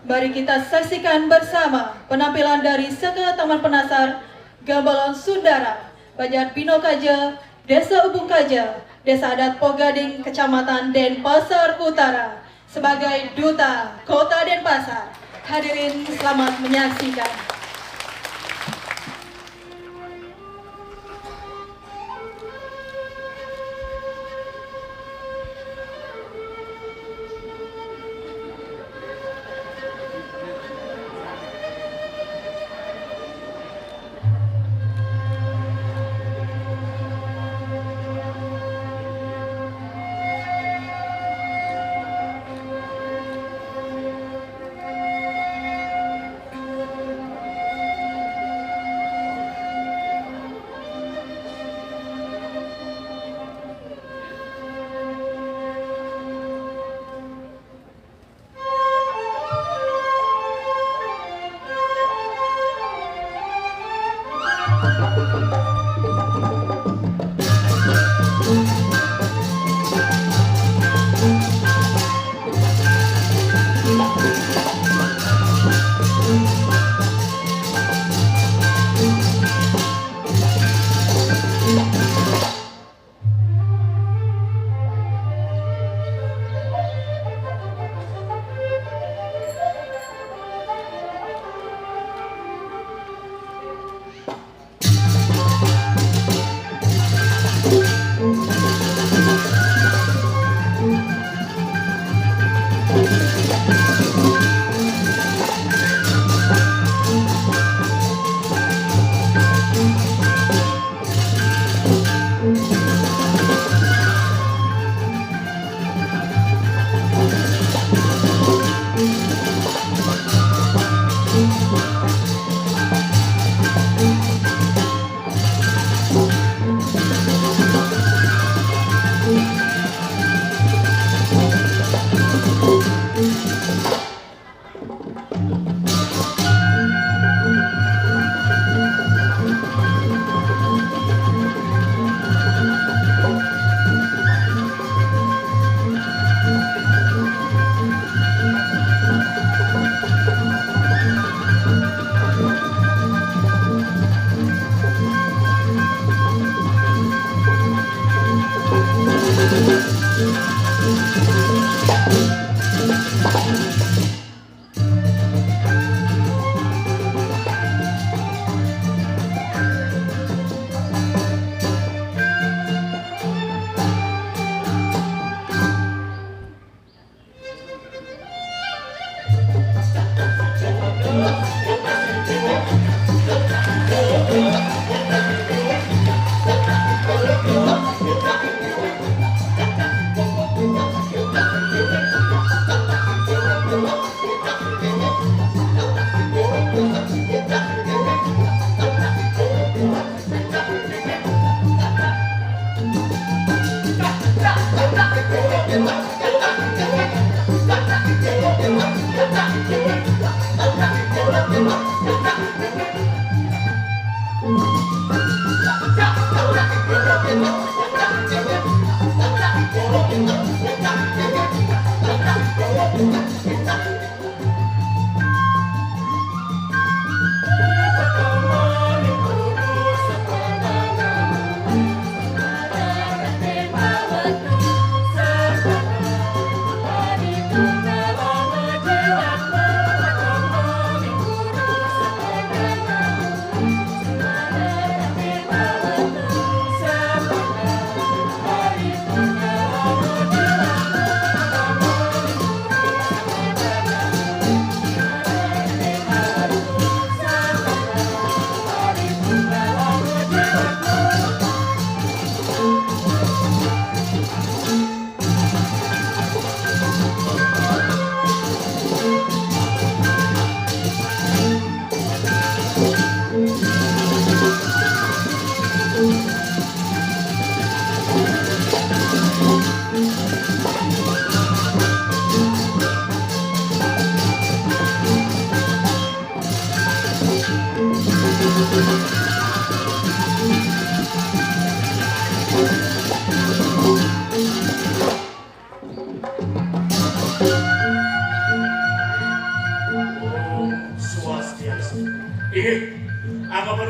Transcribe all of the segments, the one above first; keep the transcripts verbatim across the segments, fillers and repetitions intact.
Mari kita saksikan bersama penampilan dari Seke Taman Penasar, Gambalan Sundara, Banjar Bino Kaja, Desa Ubung Kaja, Desa Adat Pogading, Kecamatan Denpasar Utara, sebagai Duta Kota Denpasar. Hadirin, selamat menyaksikan.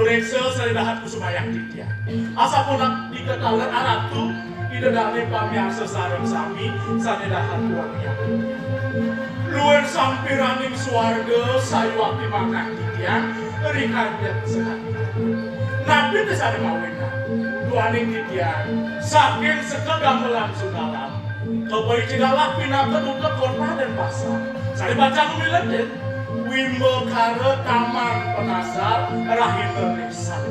Reksa sané dahat kusumayang titiang. Asapunika taler Aratu, Ida Dané pamiarsa sareng sami sané dahat wangiang titiang. Luir sampiraning suarga sayuakti mangkang titiang, rikayat sekadi. Napi té sané mawinan? Duaning titiang, saking Seka Gamelan Sundalam, kabaicik galah pinaka duta kota Dénpasar. Sané pacang miletin, Wimbakara Taman Penasar, rahina ring Sané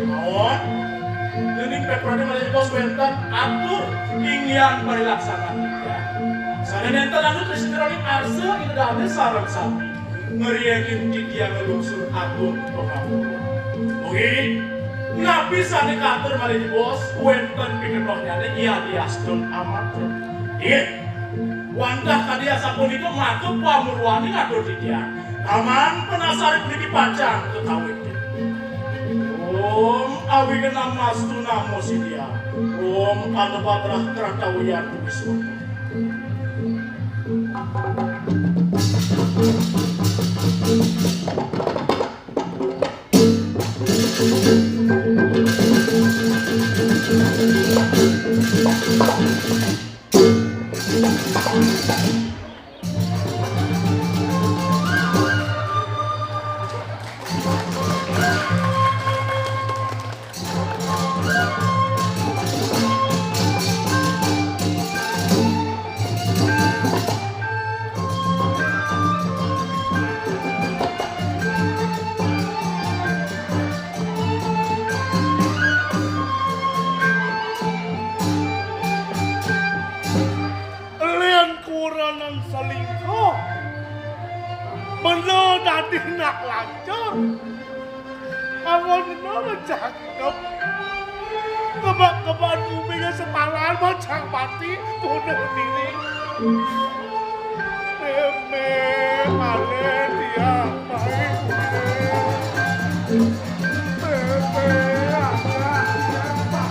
mawon, déning Pet Pradé malih jebos wénten atur inggihan parilaksanan titiang. Sané nénten anu trisitiraning arsa Ida Dané sareng sami. Ngriinin titiang nglungsur agung pangampura. Mugi napi sané katur malih jebos wénten pikenohnyané yadiastun amatra. Inggih. Wantah kadi asapunika maka pamurwaning atur titiang. Taman Penasar puniki pacang kakawitin. Om Awignamastu Namo Sidhya. Om Anabhadrah Kartawiyantu Wiswata. Lén kurenan selingkuh, bena dadi nak lancur. Anggon nena cakep. Kebak-kebak uminya sepalan macang mati bunuh diri. Meme, ale dia baik. Meme, agak, agak.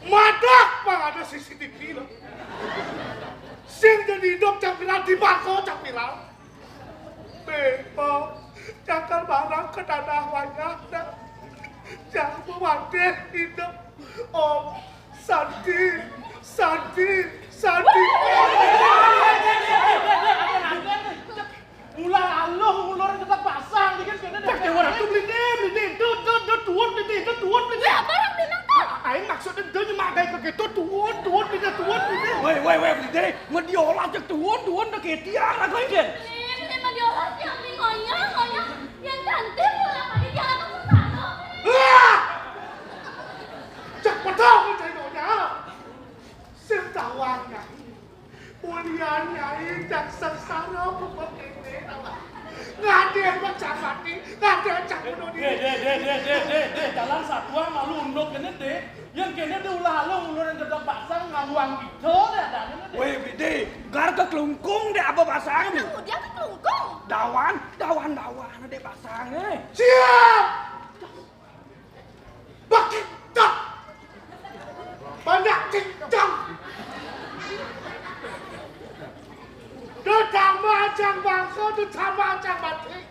Madak pang ada C C T V lo. Sing jadi hidup cak viral, di bangko cak viral. Bebo, cakar barang ke tanah wayah dah. Jangan mewatih hidup. Om Santi, Santi, Santi. Mula aluh ngulur kita pasang dikit kene deh. Pak Dewa Ratu, beli deh, beli deh. Dut, dut, dut, tuun, beli deh, dut, tuun, beli deh. Ya, barang beli nang tuh. Aing maksudnya dia nyemak kayak begitu, tuun, tuun, beli deh, tuun, beli deh. Woi, woi, woi, beli deh. Mau diolah cek tuun, tuun, udah kayak tiang, aku aja. Beli, beli, mau diolah, yang beli ngoyong, ngoyong. Yang cantik, mau apa? Dia jalan ke sana. Wah! Cek betul, cek ngoyong. Sing tawang, Nyai. Mulian Nyai cang sengsara bebek ini, awak. Ngadén macam mati, ngadén cang bunuh diri. Dé, dé, dé, dé, dé, dé, dé, jalan satuan malu unduk ini, dé. Yang kene dé ulah aluh ngulurin gedeg basang ngamuang gitu, dé, adanya, dé. Wéh, Bidé, gar ke kelungkung, dé, apa basang, dé? Kemudian ke kelungkung. Dawan, dawan, dawan, dé, basang, eh. Siap! Bakita. Banyak cincang. Tetama cang bangsa, tetama cang mati.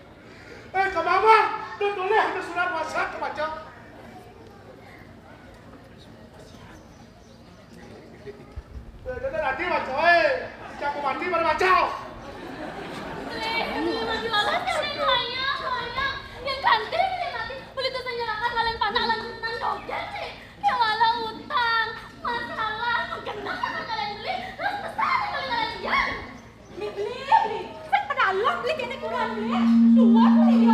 Eh, kemama, tuh tulis, tuh surat wasiat, tuh baca. Udah, udah, nanti baca, eh. Cang mati, pada baca. Eh, mati, mati, mati, mati, mati. Yang kanti, yang mati. Beli tuh saya nyerahkan, kalian panak, lanjut, nang, joget, sih. Kéwala utang, masalah, genah kalian beli, terus besar kalian beli. Beli, beli, beli. Sing pedalem beli kéné kurang beli. Dua beli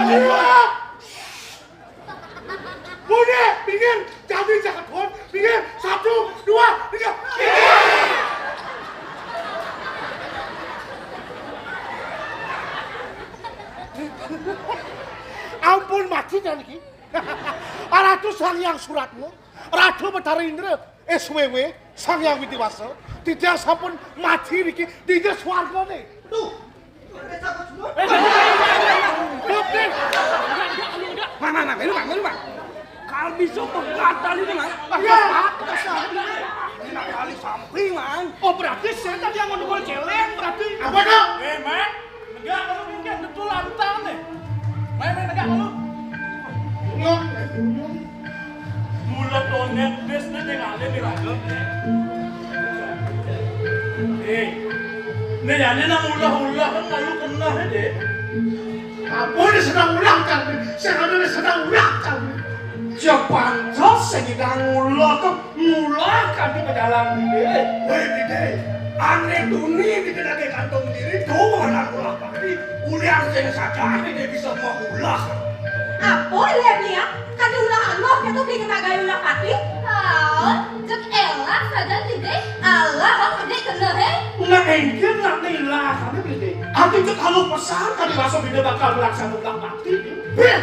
diolah. Budi, pinggir, jadi jaket pun, pinggir, satu, dua, tiga. Ampun mati niki. Aratu Sang Hyang Suratma, Ratu Betara Indra, S W W, Sang Hyang Widi Wasa, titiang sampun mati niki, dija swargane. Duh. Mana, mana, mana, mana, mana? Kalau bisa pegat tali ini, Mang. Ya. Pegat tali samping, Mang. Oh, berarti setan yang mau celeng, berarti. Apa, Dok? Eh, Mang. Negak kalu mungkin betul lantang nih. Main, main negak kalu. Ngok. Mula tonet des ne dengan ale di raga. Eh, ne jane nang ulah-ulah kan malu kena deh. Apa ne sedang ulah kan? Saya ada ne sedang ulah kan? Siapa antos sing nyidang ulah tuh? Mula kadi bejalan bidé. Wéh, bidé. Ané tuni di kedai kantong diri, tuh anak ulah pati. Ulian sing saja bidé bisa mengulah. Apa lé nia? Kadi ulah Allah kéto beli kena gaya ulah pati. Oh, cek elah saja bidé. Allah kok gede kena, hé? Nak engkir, nak nila kami bidé. Aku cek kalau pesan kadi rasa bidé bakal melaksanakan ulah pati. Heh.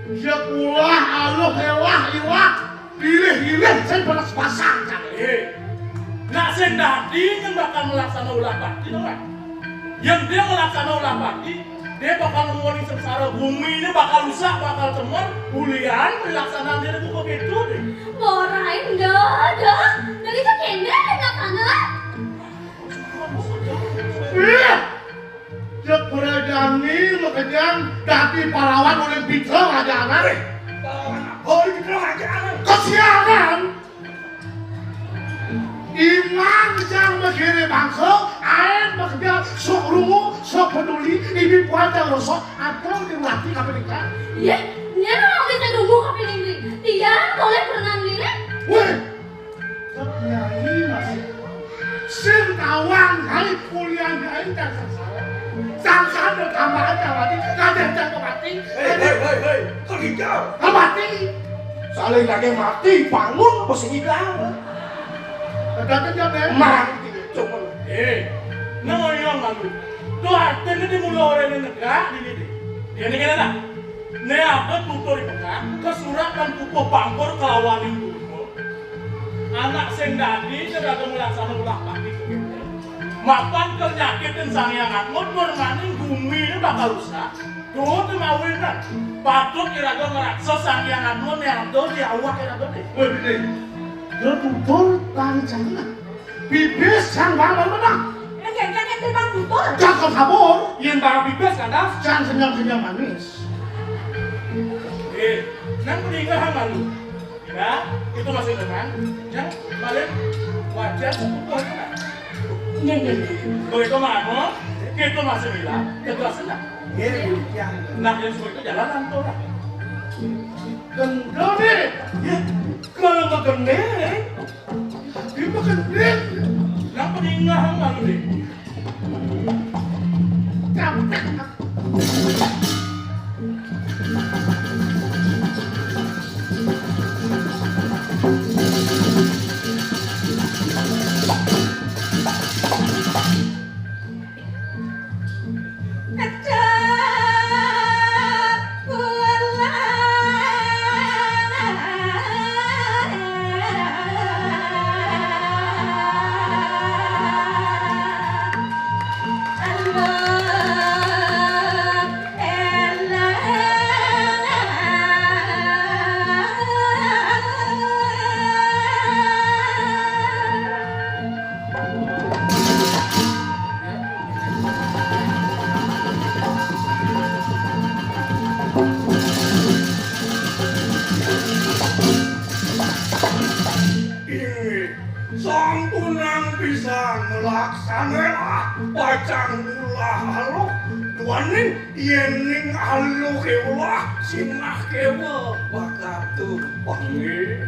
Cek ulah Allah elah iwak. Pilih-pilih, saya panas pasang, Cang. Eh, nak sing dadi nyén bakal melaksana ulah pati, to, kan? Yén dia melaksana ulah pati, dia bakal ngomongin sengsara bumi ini bakal rusak, bakal cemor, ulian pelaksanaan dia buka gitu deh. Morain, dah, dah. Dari itu kena ada melaksana. Iya. Cek berajani makejang dadi pahlawan Olimpika ajaran. Wéh, pahlawan apa Olimpika ajaran? Kesiangan. Imang jang megere bangsa, aen makejang sok rungu, sok peduli, ibi puan jang rosok, atau dilatih apa nikah? Iya, nya orang bisa nunggu kapining. Tiang boleh berenang diri. Wéh, Nyai masih sing tawang kali kuliah nyai dan sengsara. Sangkan bertambahan tawani, kadang jatuh mati. Hei, hei, hei, hei, kau hijau. Mati. Saling lagi mati, bangun, bos hidang. Datang jam ya? Mati, coba. Eh, nang orang malu. Tuh artinya di mula orang ini negak, ini deh. Dia ini kena dah. Né ada tutur di pekak, kesurat lan pupuh pangkur kelawan ing durma. Anak sing dadi, sing dadi melaksana ulah pati kéné. Mapan kenyakit ing Sang Hyang Atma, tur maning bumi ini bakal rusak. Tuh, mawinan. Patut iraga ngraksa Sang Hyang Atma, né ada di awak iraga dé. Wéh, Bidé. Dia tutur tang jangan. Bibis jang bangun menang. Enggak, enggak, enggak, Bang Guntur. Jang kabur. Yén barang bibis, lantas. Jang senyum-senyum manis. Eh, nang peninggah malu. Ya, itu masih tenang. Yang paling wajar sepupu aja, kan? Iya, iya, iya. Begitu mano, kita masih bilang, tegas, tenang. Iya, iya. Nah, yang seperti itu jalan lantur, lah. Gendong, nih. Ya, kalau mau gendeng, Nang peningah malu deh. Inggih, sampunang pisan laksana pacang ulah aluh duaning yéning aluh kéwuh sinah kéwuh bakatu panggih.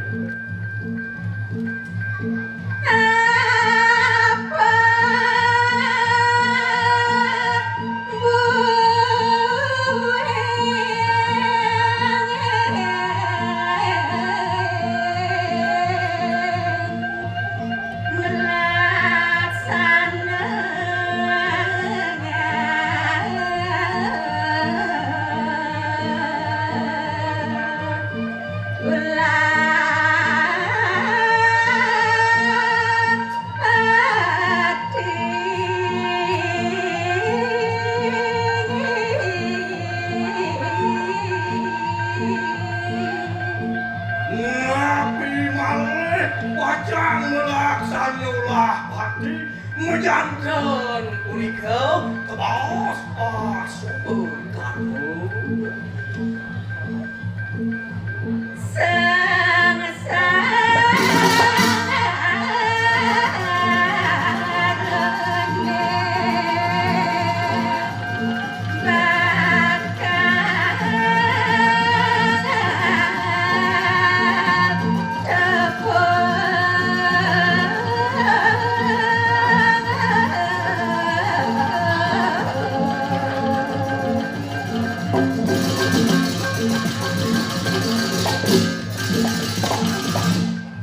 Punika kebaos, ah, suka karmu. Sangsarané bakal tepung.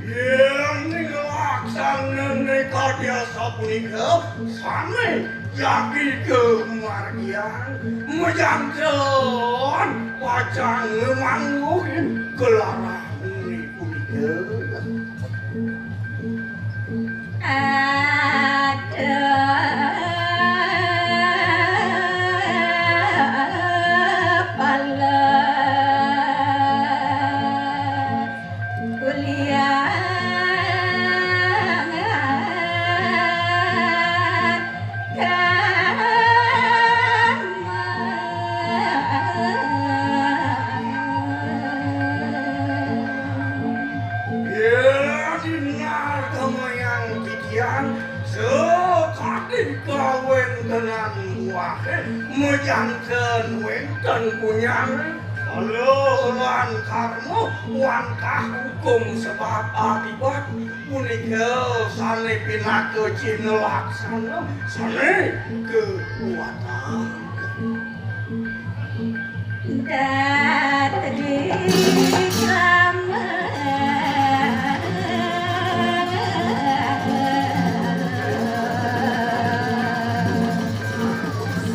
Yén nglaksanakané kadya sapunika, sané jagi kamargiang, majanten pacang ngamangguhin gelarahné punika. Ada pala kuliah. Yén dinar kamayang titiang, sakadi kawéntenan buahé, majanten wénten punyané, kala lan karma, wantah hukum sebab akibat. Punika sané pinaka cihna laksana sané kakuatan. Datri Krama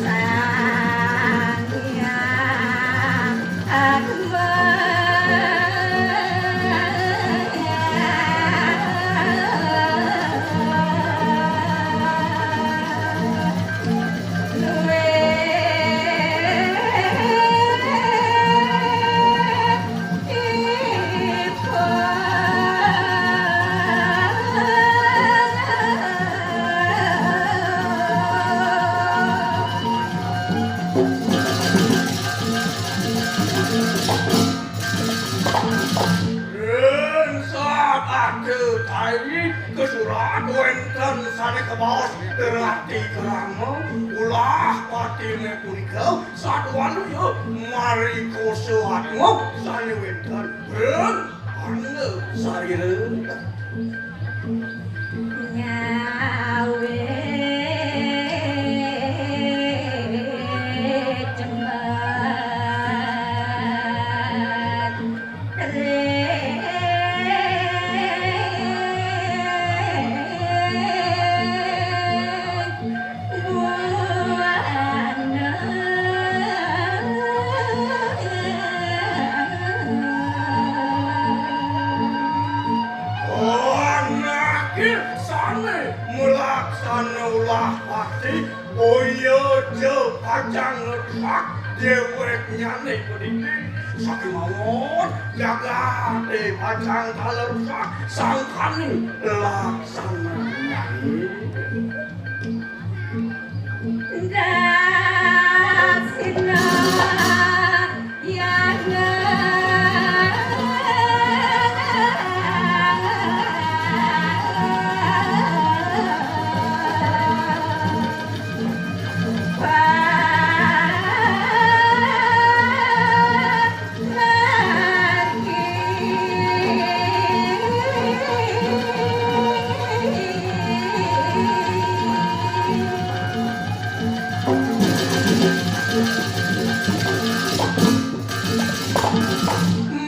Sang Hyang Agama. Ring saat adetai kasurat wénten sané kabaos Rati Krama, ulah patiné punika saduan ya mari kosa atma sané wénten ring angga sarira. Ngawé cemat ring buana. Anaké sané malaksana ulah bakti, boya ja pacang ngrusak déwéknyané padidi. Sakémaon jagaté pacang kala rusak, sangkaning laksana. Dasina yana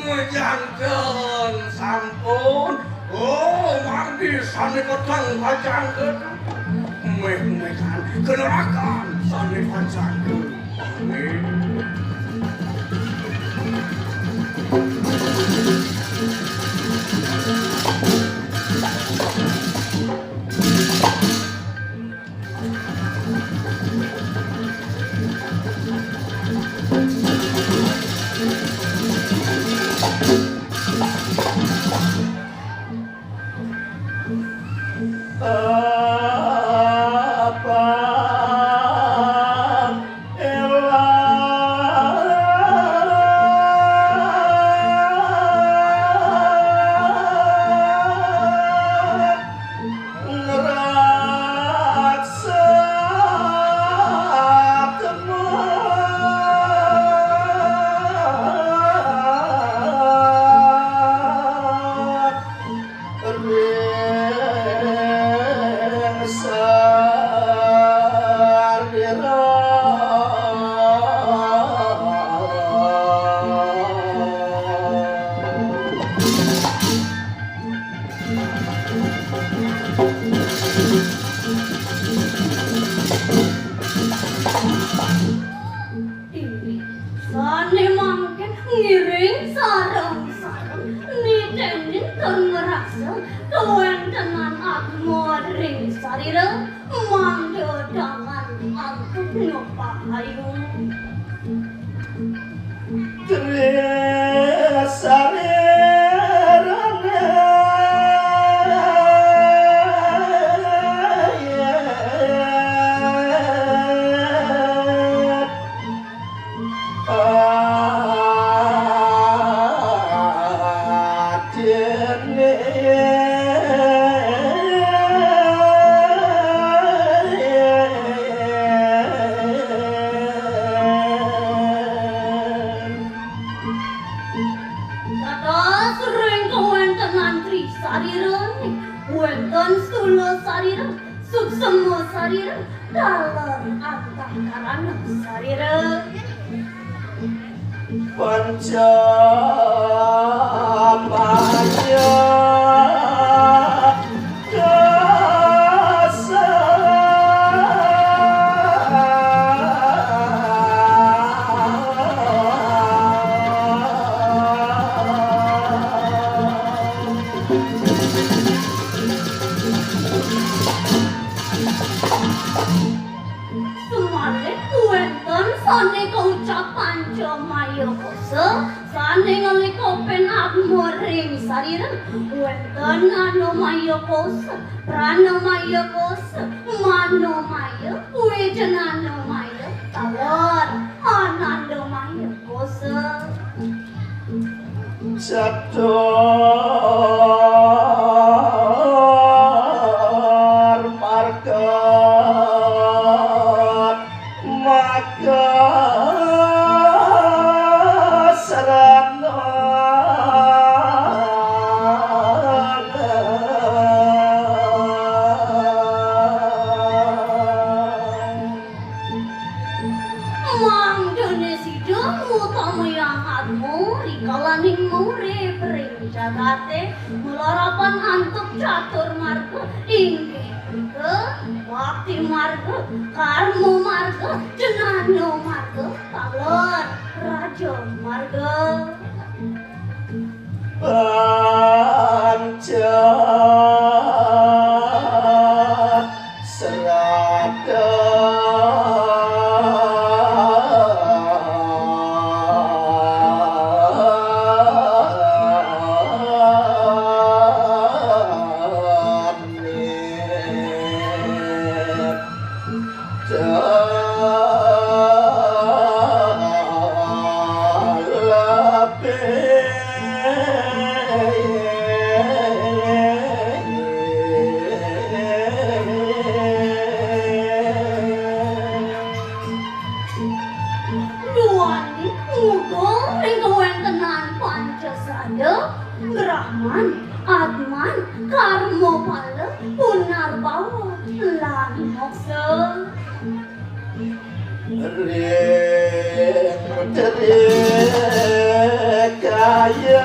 Majanten sampun. Oh, margi sané peteng pacang ke. Méh-méhan kenerakan sané pacang ke. Amin. Apa Ngiring sareng-sareng niteni tur ngrasa kawéntenan atma ring sarira, mangda dangan antuk nopahayu. Tri sarirané. Dados ring kawéntenan tri sarirané, wénten stula sarira, suksma sarira, taler antakarana sarira. Panca maya dasa. Malih wénten sané kaucap panca maya kosa, sané ngelikopin atma ring sarira. Wénten anomaya kosa, pranamaya kosa, manomaya, wédananomaya, taler anandamaya kosa. Catur marga maka sarana. Mangdané sida ngutamayang atma rikalaning urip ring jagaté, malarapan antuk catur marga, inggih punika bakti marga, karma marga, jnana marga, taler raja marga. Panca srada Duaning muga ring kawéntenan panca srada, Brahman, Atman, Karmapala, Punarbawa, lan Moksa. Ring Tri Kaya.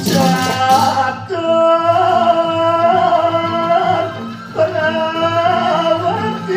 Catur Panawati.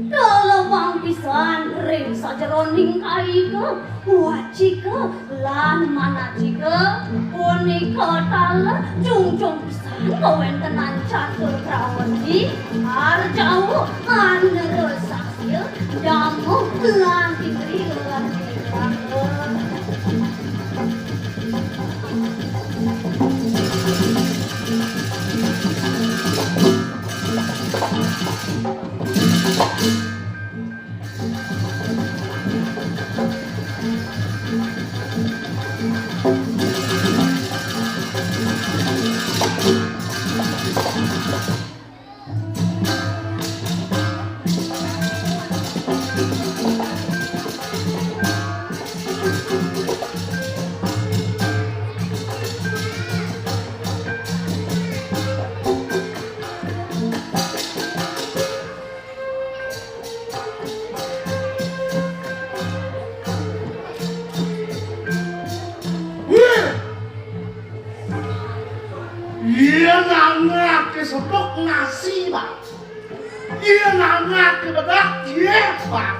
Kalebang pisan ring sajeroning kaika, wacika, lan manajika, punika taler jungjung pisan kawéntenan catur prawerti, arjawa, anera sakya, dama, lan indriya, lan nirangga. Sebut nasi, Bang. Iya nana ke bedak, iya, Bang.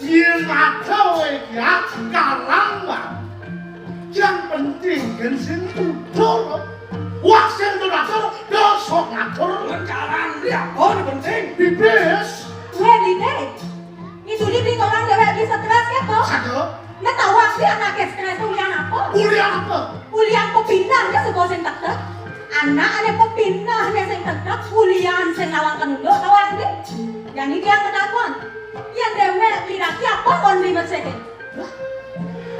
Iya mata, weh, ya, galang, Bang. Yang penting kan sing tutur. Wah, sing tutur, dosok ngatur. Ngecaran dia, oh, ini penting. Bibis. Weh, Dide. Itu dia beli orang dewek bisa stres, ya, kok? Satu. Nggak tahu, sih, anaknya stres tuh ulian apa? Ulian apa? Ulian pepinahnya suka sing tek-tek. Anak ada pepinahnya sing tek-tek, ulian sing nawang kenunduk, tahu, Andi? Yang ini yang ketahuan. Yang dewek beli daki apa kon beli mesehin?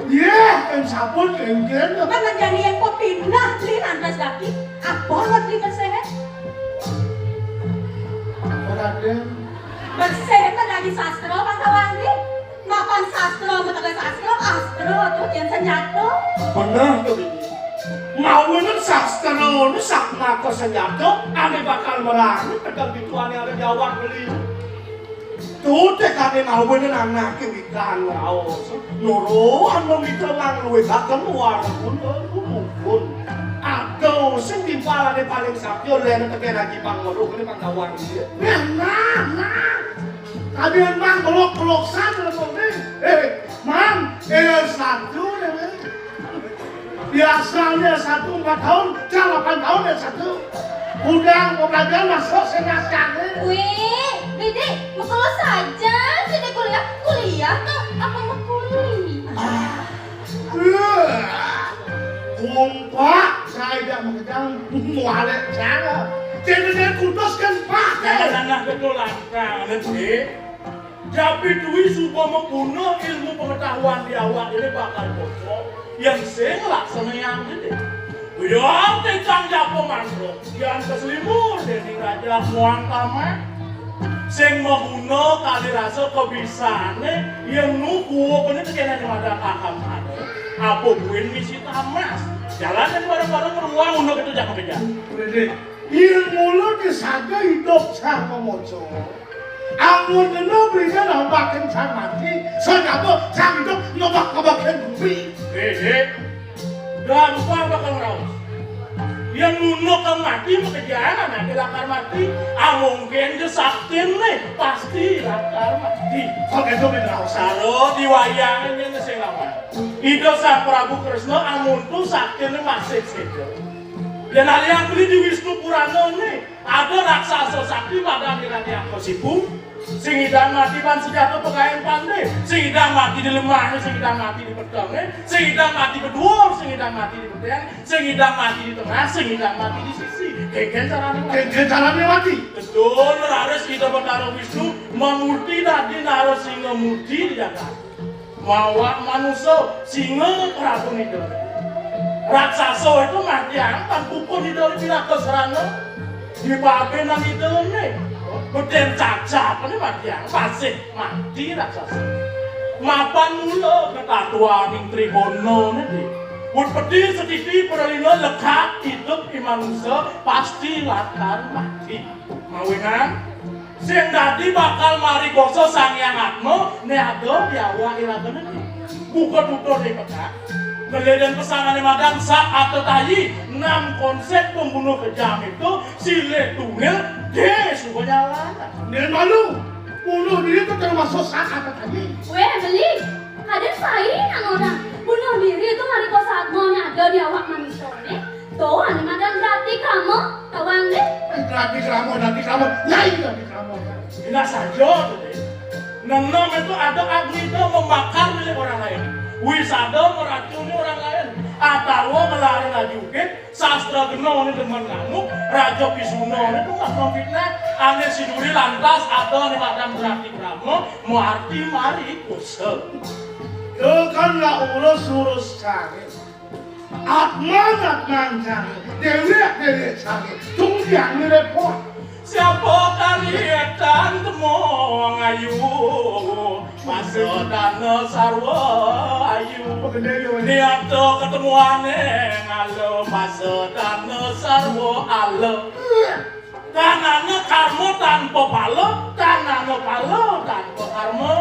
Yeh, kan sabun, kengken. Kan menjadi yang pepinah beli lantas daki. Apa kon beli mesehin? Apa, Raden? Mesehin kan lagi sastra, Bang Kawandi. Makan sastra, metekan sastra, astra tuh yang senjata. Bener tuh, Bibi. Mau ini sastra, ini sak mata senjata, ane bakal merani, tekan pintu ane ada jawab beli. Tuh, teh, kane mau ini anake wikan raos. Loro, anu mitra mang luwe dateng warung, pun. Aduh, sing timpalane paling sakti, oleh teken lagi pang loro, ini pang tawang dia. Nah, nah, nah. Tadi emang belok-belok sana, Bang. Eh, Mang, eh, satu, ya, Bang. Biasanya satu empat tahun, dia delapan tahun ya satu. Udah, mau belajar masuk senasane. Wih, Didi, mau kalau saja, Didi kuliah, kuliah tuh, apa mau kuliah? Wah, kompak, saya tidak mengejar mualek cara. Jadi dia putuskan pakai. Jangan anak betul langkah, nanti. Japi duwi suba mapuna ilmu pengetahuan di awak ini bakal bocor. Yang sing laksanayang ini. Biar tentang japa mantra, yang keselimur dening raja muang tamat. Sing maguna kali rasa kebisane, yang nu kuwa kene tekene ning madan akam ane. Apa buin misi tamas? Jalan yang bareng-bareng ruang untuk itu jangan kejar. Ilmu lu disaga hidup sama mojo. Amun kena berikan nambahin sang mati, sang apa, sang hidup, ngebak-ngebakin bumi. Eh, eh. Gampang bakal raos. Yang nunuk ke mati, pekerjaan, anak lakar mati. Ah, mungkin je saktin nih, pasti lakar mati. Oke, itu beda raos. Kalau di wayang ini sing lawan. Ida Sang Prabu Kresna amun tu saktin masih sida. Yen alian beli di Wisnu Purana nih, ada raksasa sakti madan Hiranyakashipu. Sing idang mati ban senjata pegaen pande, sing idang mati di lemahne, sing idang mati di pedenge, sing idang mati beduur, sing idang mati di bedeng, sing idang mati di tengah, sing idang mati di sisi. Kengken carane mati. Kengken carane mati. Betul, raris Ida Betara Wisnu mamurti dadi Narasinga Murti di jagat. Mawak manusa, singa Prabu Nida. Raksasa itu matiang tan pupun Nida Pinaka Serana. Di pabenan Nida ne. Beden cacap ne matiang, pasih mati raksasa. Mapan mula ketatuan ing Trihana ne di. Pun pedih setiti perlina lekak hidup di manusa pasti lakar mati. Mawinan, sing dadi bakal mari kosa Sang Hyang Atma, ne ada di awak iragane. Buka tutur di pekak. Ngeleden pesanane madan sak atetayi, enam konsep pembunuh kejam itu, silih tungil, dia suka nyalana. Dia malu, bunuh diri itu termasuk sak atetayi. Weh, beli. Kadén sai nang orang bunuh diri itu mari kosa atma ne ada di awak manusia ne. Tuh, ane madan berarti kamu, tawang deh. Berarti kamu, berarti kamu, nyai berarti kamu. Enak saja tuh, deh. Nenem itu ada agnida membakar milik orang lain. Wisada meracuni orang lain. Atarwa ngelarang laju ukit, sastra gena ne demen ngamuk, raja pisuna ne tuh nggak fitnah. Ane siduri lantas ada ne madan berarti krama, muarti mari kosa. Tekan lah urus-urus cari. Atman, atman cari. Dewek, dewek cari. Tung tiang ni repot. Siapa kali etan temu ngayu? Masa dana sarwa ayu. Apa gede yo? Niat ketemuane ngalo masa dana sarwa ala. Tanana karma tanpa pala, tanana pala tanpa karma.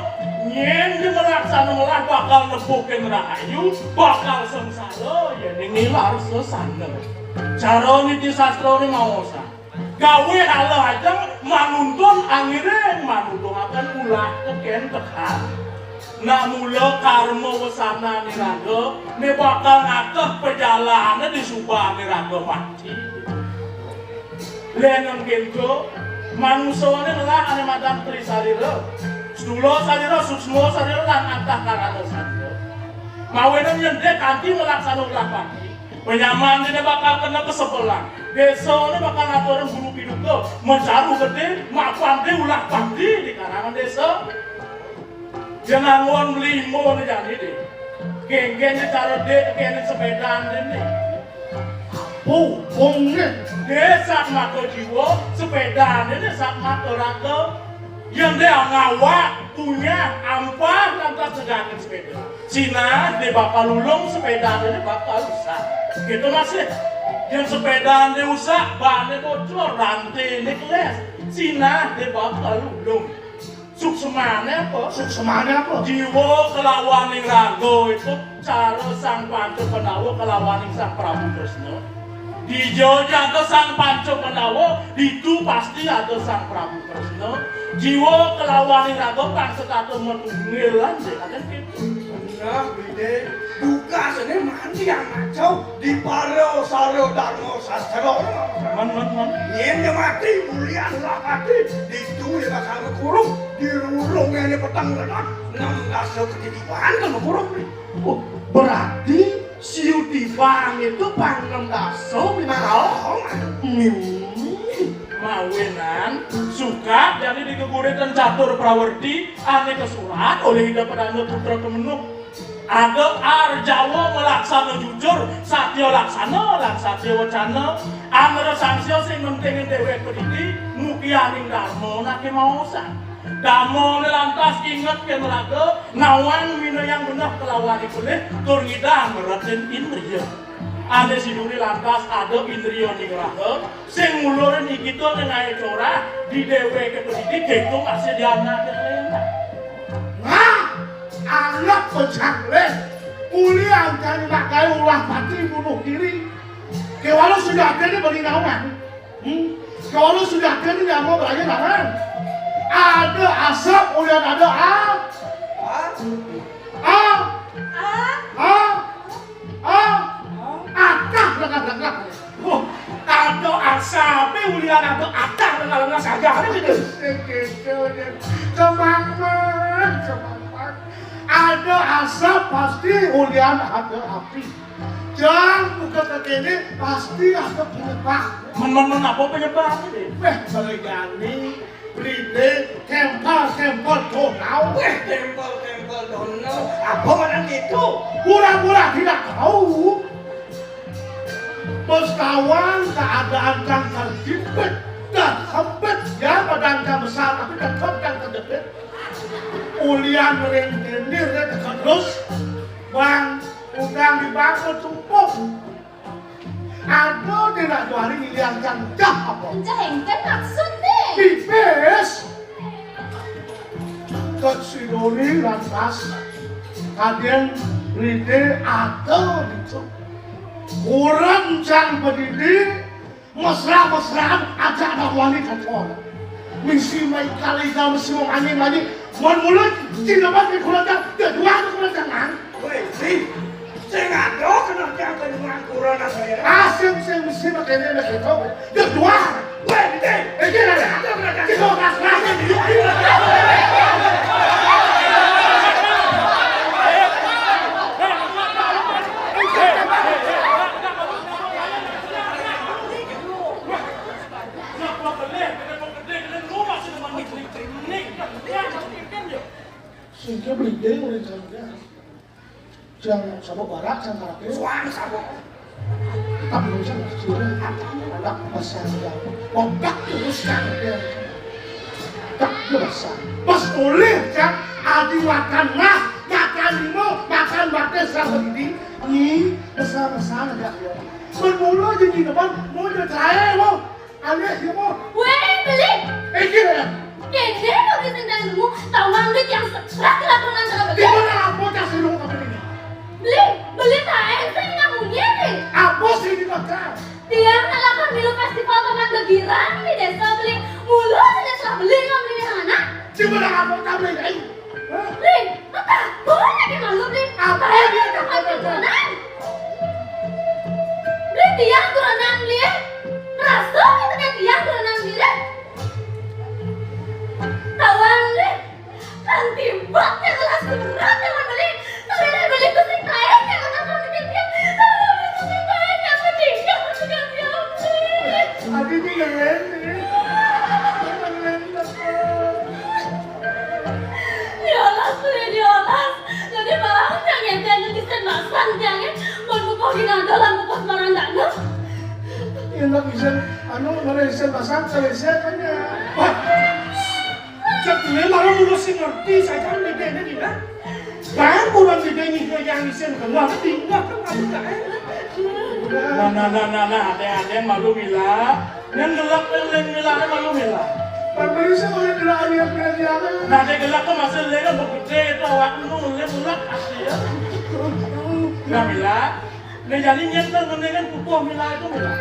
Yen di melaksana melah bakal nepukin rahayu, bakal sengsara yen nilar sesana. Cara niti sastra ni maosan. Gawé ala ajeng manuntung angiring manuntungaken ulah kekentekan. Nak mula karma wesanané raga, né bakal ngateh pejalané di subané raga mati. Lénan kénto, manusané ngelah ané madan tri sarira. Sedula sarira, suksma sarira, lan antakarana sarira. Mawinan yén dé kanti nglaksana ulah bakti, panyaman déné bakal kena kasebelang. Désané bakal ngaturang guru piduka, macaru gedé, mapan dé ulah bakti di karangan désa. Yén anggon mlima né jani dé. Kéngkén cara dé kéné sepédan dé né. Hubungné. Dé sak mata jiwa, sepédan dé né sak mata raga. Yén dé ngawak, punya, ampah, lantas negakin sepéda. Sinah dé bakal ulung, sepédan dé bakal usak. Gitu masih. Yén sepédan dé usak, bané bocor, ranténé kelés. Sinah dé bakal ulung. Suksmané apa? Suksmané apa? Jiwa kelawaning raga itu cara Sang Panca Pandawa kelawaning Sang Prabu Kresna. Dija jaga Sang Panca Pandawa, ditu pasti ada Sang Prabu Kresna. Jiwa kelawaning raga pang setata matunggilan, dek, ada gitu. Nah, Bidé, dugasane mandi yang ngaco di para sara dharma sastra. Men, men, men. Yen dia mati, mulian lah mati. Ditu dia bakal kurung, di rurung yang petang lenak. Enam dasa ketidipan kan kurung ni. Oh, berarti siu tibang itu pang enam dasa lima ratus. Oh, man. Hmm. Mawinan, sukat jadi di geguritan catur prawerti, ane kesurat oleh Ida Pedanda Putra Kemenug. Ada ar Jawa malaksana jujur, satya laksana, lan satya wacana. Angra sangsia sing mentingin dewek pedidi, mukianing dharma nake maosan. Damone lantas inget ken raga, nawang minayang beneh kelawan ibelih, tur ngidang meretin indriya. Ane siduri lantas ada indriya nigraha, sing ngulurin igita ning ae corah, di deweke pedidi, keto masih di anake klenak. Nah, anak pecah leh, uli angkane nak gawe ulah mati bunuh diri. Kewala sudah ada ni bagi nawang. Hmm? Kalau sudah kering, nggak mau belajar, Bang. Ada asap, udah ada a-, a-, a-, a-, akah lengah-lengah. Oh, ada asap, ulian ada akah lengah-lengah saja, ada gitu. Gitu, ya. Kemangman, kemangman. Ada asap, pasti ulian ada api. Jang buka ke kene, pasti ada penyebab. Men, men, men, apa penyebab ini? Weh, kalau jani, berite, tempel, tempel donau. Weh, tempel, tempel donau. Apa mana gitu? Pura-pura tidak tahu. Bos tawang keadaan yang terjepit dan sempit. Ya, badan yang besar, tapi tetap yang terjepit. Ulian ring tendir, dia terus. Bang, Udang dibangun sumpung. Aduh, dia nak dua hari ngilian cang cah apa? Encah engken maksud deh. Pipis. Ket sidori lantas. Kadien ride ada gitu. Kurang cang pedidi. Mesra-mesraan aja anak wani kacau. Misi mai kali kau misi mau manyi-manyi. Mon mulut, cinta banget kurang, dia dua tu kurang jangan. Weh, si, sing ada kena jangan dengan kurang saya. Asing sing misi makan ini nak kacau. Dia dua. Weh, si, eh, dia ada. Dia dua. Sehingga beli deh oleh saya. Yang sabuk barak, yang karate. Suang sabuk. Tapi bisa masih anak besar yang kompak terus kan dia. Tak biasa. Pas oleh kan adi makan nah, makan lima, makan batis lah begini. Ni besar-besar aja dia. Bermula jadi depan, mau dia cerai mau. Aneh ya mau. Weh, beli. Eh, gila ya. Kene mau sendal nemu, tawang duit yang seberat di lapangan tengah beli. Gimana apa kasih lu apa ini? Beli, beli taen sing nang munyi nih. Apa sih ini bakal? Tiang nalakan milu festival taman begirang nih, Tiangé mun pupuh Ginanjar lan pupuh Marandana. Yén tak isin, anu, mara isin pasang, kalésé kan ya. Wah, cék dina mara mula sing ngerti saja, dédéné dina. Bang, kurang gedé nih, yang isin keluar, tinggal kan kamu tak enak. Nah, nah, nah, nah, nah, adéng-adéng malu Mila. Yang gelak, yang lain Mila, yang malu Mila. Bang, beri saya oleh gelak, yang berani apa? Nah, dia gelak tuh masih dia kan begitu, itu awak nu, dia gelak, asli ya. Nah, Mila, nah, jadi nyéntél mendingan pupuh Mila itu, Mila.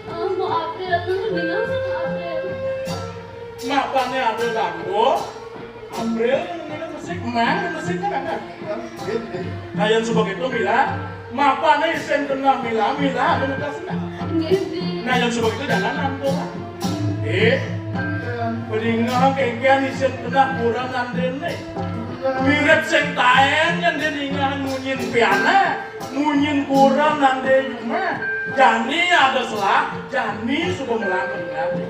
Ah, mau April, tuh mendingan sama April. Mapané April Bangko, April yang ini musik, emang musik kan ada. Nah, yang suba itu Mila, mapané isin kenal Mila, Mila ada muka senang. Nggih, nggih. Nah, yang suba itu jalan nantu. Eh, pedingah kéngkén isin kenal kurang nandéné. Mirip sing taén yang dia ningahan munyin piana. Munyin kurang nandé yuma, jani ada selah, jani suba melangkung nandé.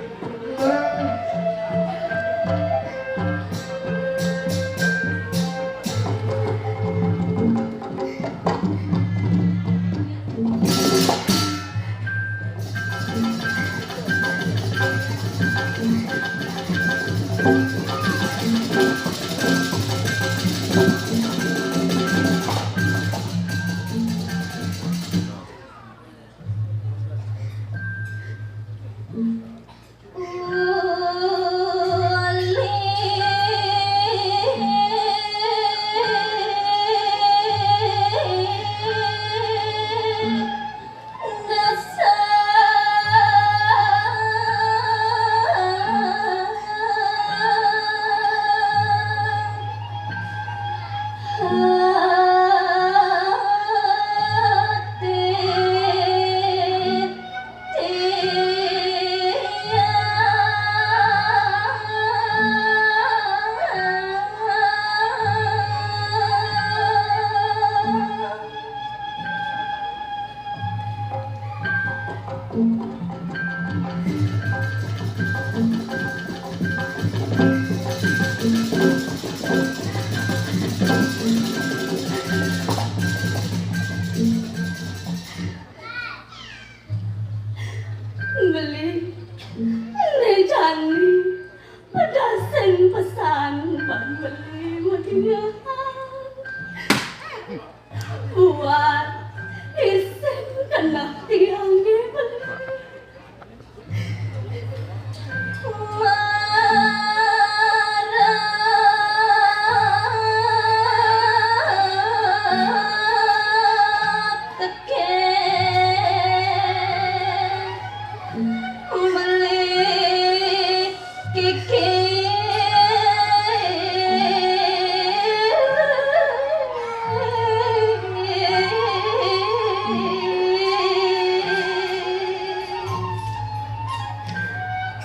Beli, né jani, pedasin pesan ban beli madingahan. Buat isin keneh tiangé beli.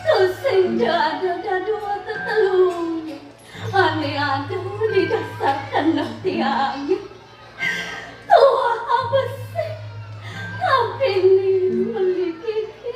Tusing dadua tetelung ané ada di dasar keneh tiangé. Tuah abesik kapining beli kiki.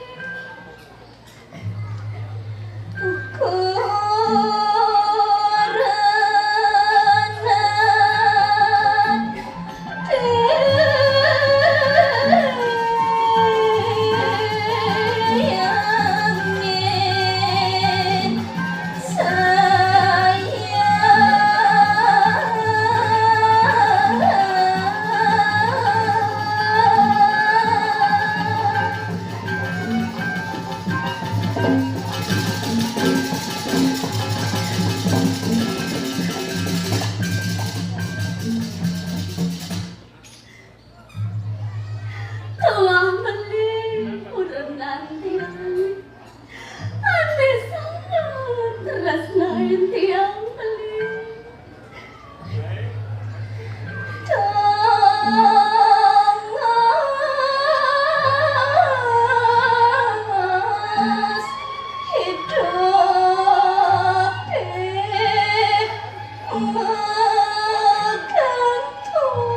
Tuah beli pura nanti. Ané sanget tresnain tiang beli. Tangis hidup di makan tuah.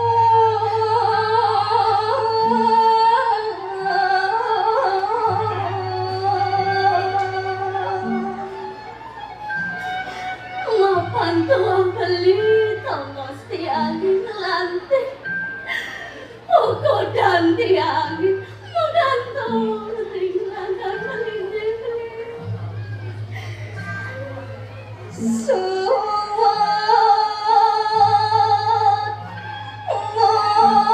Mapan tuah beli tongos tiang ngelantik. Kodan tiang, menggantung ring langgar melinding. Suwat ngolarit.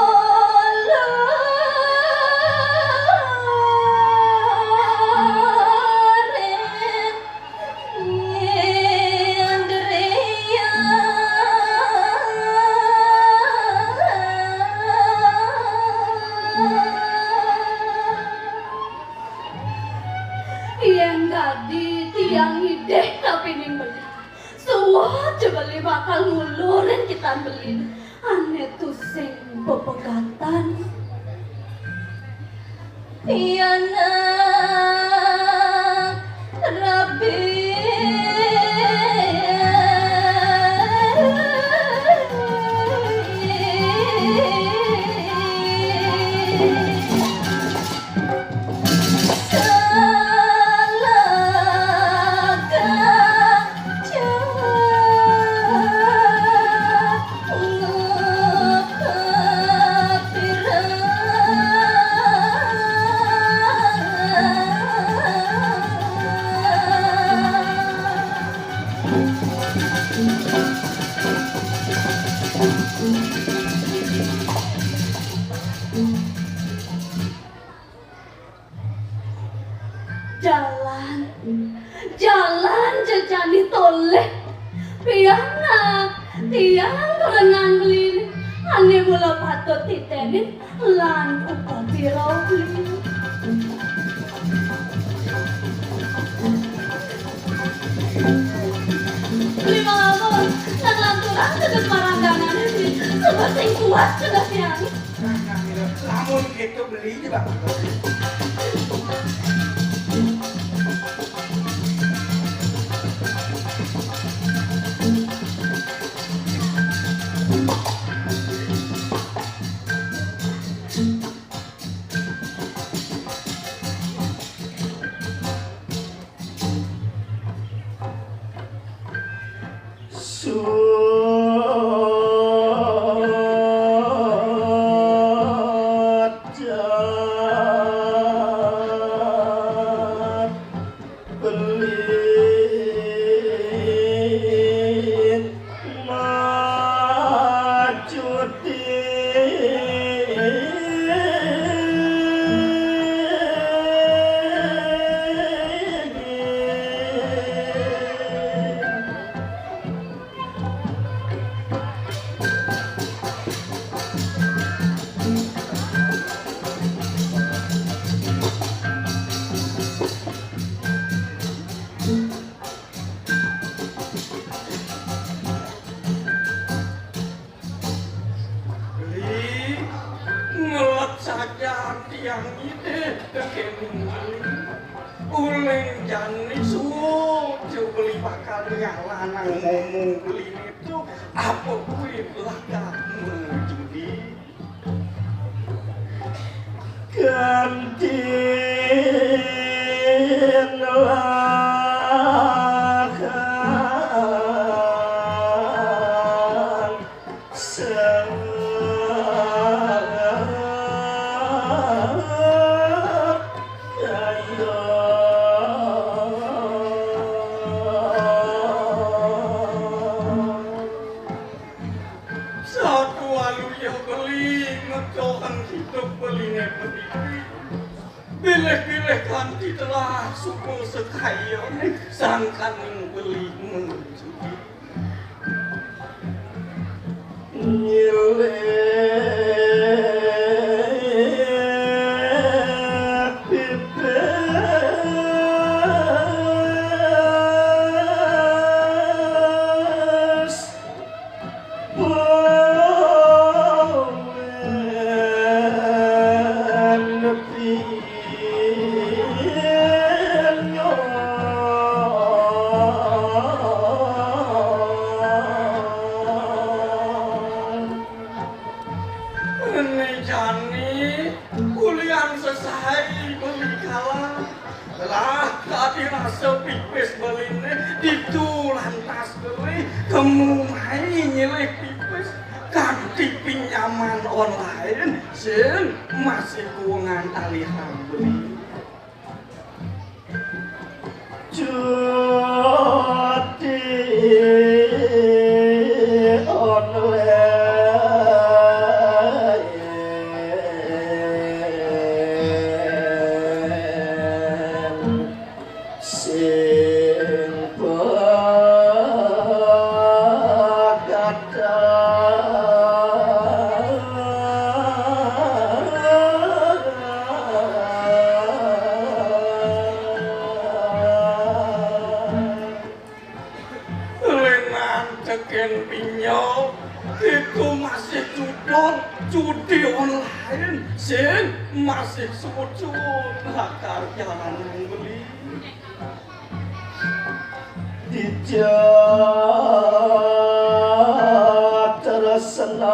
Yén dadi tiang ngidih kapining beli, suwat ja beli bakal ngulurin kitan beli ané tusing pepegatan. Pianak rabi. Salaka Jalan, jalan jejani tolih. Pianak, tiang kurenan beli ané mula patut titenin lan upapira beli. Beli malamun, lan lanturang kedut marangganane beli, sebab sing kuat kedah tiang. Nah, nah, lamun gitu beli, Bang. Suwat ja beli majuti. Beli, ngelek sajan tiang ngidih kekening beli. Uling jani suud ja beli bakal nyalanang momong beli nitu, apa kuwi lakar majudi. Kanti lakar Satu aluya beli ngecohang hidup beliné beli. Bilih-bilih kanti telah suka sekayane sangkaning beli menuju. Nyilih pipis. Rene jani ulian sesai beli kalah. Lah, kadi rasa pipis beliné, ditu lantas beli kemu mai nyilih pipis kanti pinjaman Online sing masih kuwengan alih beli. Cuti online sing pegatang. Lengan tekén pinyo, itu masih cudon judi online sing masih sujud lakar jalan beli. Dijak tresnané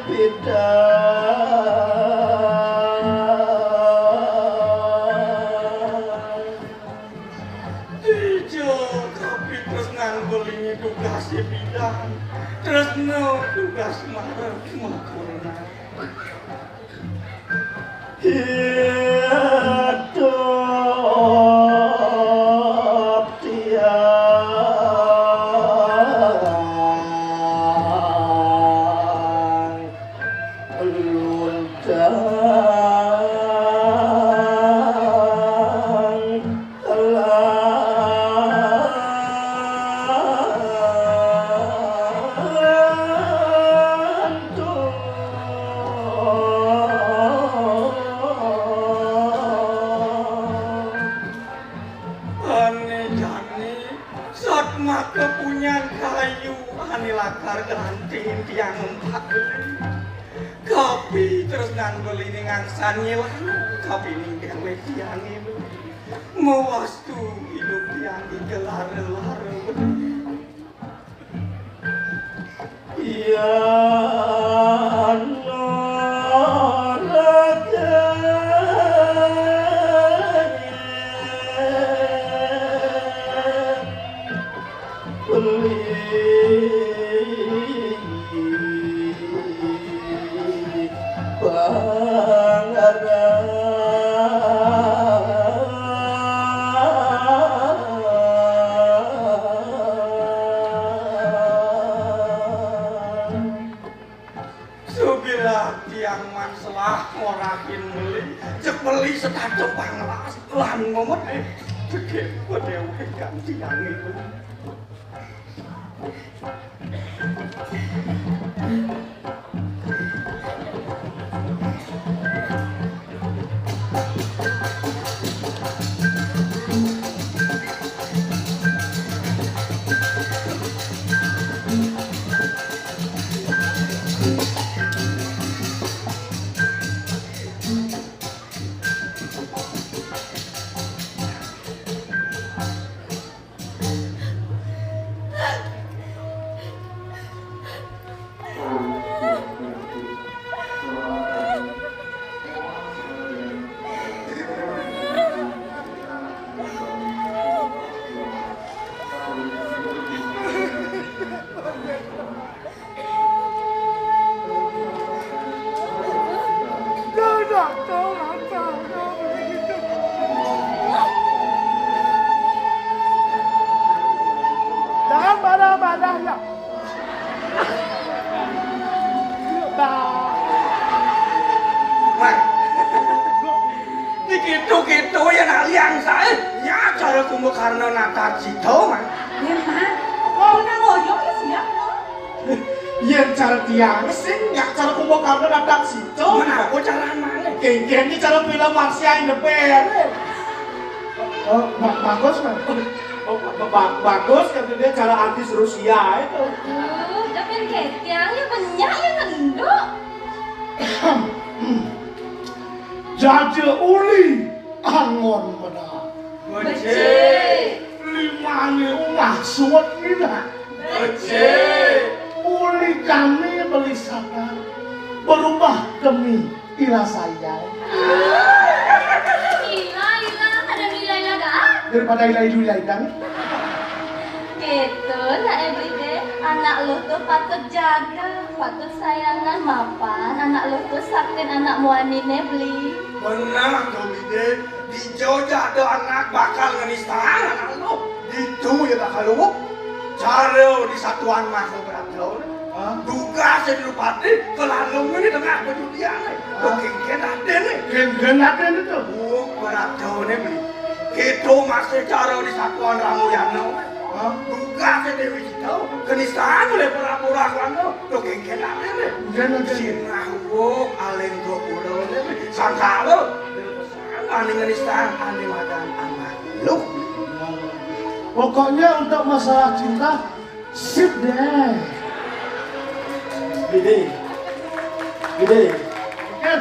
bidang. Ijo, tapi tresnan belingi tugas bidang. Tresna tugas marep makurna. Hidup tiang luntang lantung. Ané jani satmaka punyan kayu ané lakar granting tiang empat. Kapi tresnan beliné ngangsan ngilang, kapining déwék tiangé. Mawastu idup tiangé gelar-lar. Yan Sugilah tiang manselah ngorahin beli, cek beli setata panglas lan momet, eh, cekik pedéwék tiang itu. Jangan marah-marah ya. Mang. Dikitu-kitu ya nak liang saé. Nya cara Kumbakarna natar sida, Mang. Yén, Mang. Kok nang ngoyong ya siap, no? Yén cara tiang sing nggak cara Kumbakarna natar sida. Menawa cara Mang. Kéngkén iki cara film Marsha and the Bear. Oh, ba- bagus, Mang. Oh, ba- ba- bagus, katanya cara artis Rusia itu. Duh, da pén kétiang ya banyak ya ngenduk. Jaja uli angon benar. Becik. Limané ungah suwet minah. Becik. Uli kami beli sadar berubah demi Ila sayang. Ila, Ila, ada Ila, Ila, dah. Daripada ilai-ilai dang. Kéto, nak Bli Dé, anak luh to patut jaga, patut sayangan, mapan anak luh to saktin anak muaniné, Bli. Bener to, Bli Dé. Dija ja ada anak bakal ngenistahang anak luh. Ditu ia bakal luh. Cara di satuan mah berat jauh. Hah? Tugas di Lupati, kelalung ini tengah perjudian. Hah? Kénkén adén né. Kénkén adén to. Oh, berat jauh né, Bli. Kéto masih cara di satuan Ramayana. Hah? Tugas Déwi Sita, kenisan oleh pura-pura kuana. To kénkén adén né. Kénkén adén. Sinah wuk, aléng dua puluh né, Bli. Sangkala. Ané ngenisang, ané madan anak luh. Pokoknya untuk masalah cinta, sip deh. Bli Dé. Bli Dé. Kan?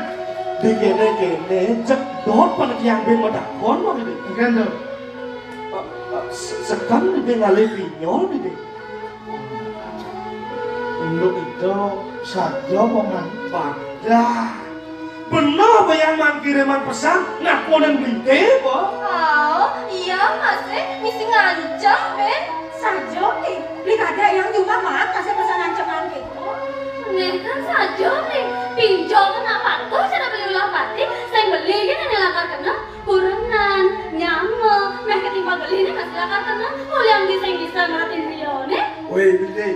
Di kéné-kéné, cék dot pada tiang bin madakon, Bli Dé. Kan to. Eh, eh, se-, sekan Bli Dé ngalih pinyol, Bli Dé. Unduk ento saja, Paman. Padah. Bener apa yang mangkiré man pesan, nakonin Bli Dé, apa? Oh, iya, masih misi ngancem, Ben. Saja, Bli. Bli kadék yang jumah, Mak, kasih pesan nganceman kéto. Né kan saja, Bli. Pinjol kan apa to cara beli ulah pati, sing beli kan yang lakar kena. Kurenan, nyama, méh ketimpal beli né masih lakar kena. Ulian bisa-bisa ngeratin beliau né. Wéh, Bli Dé.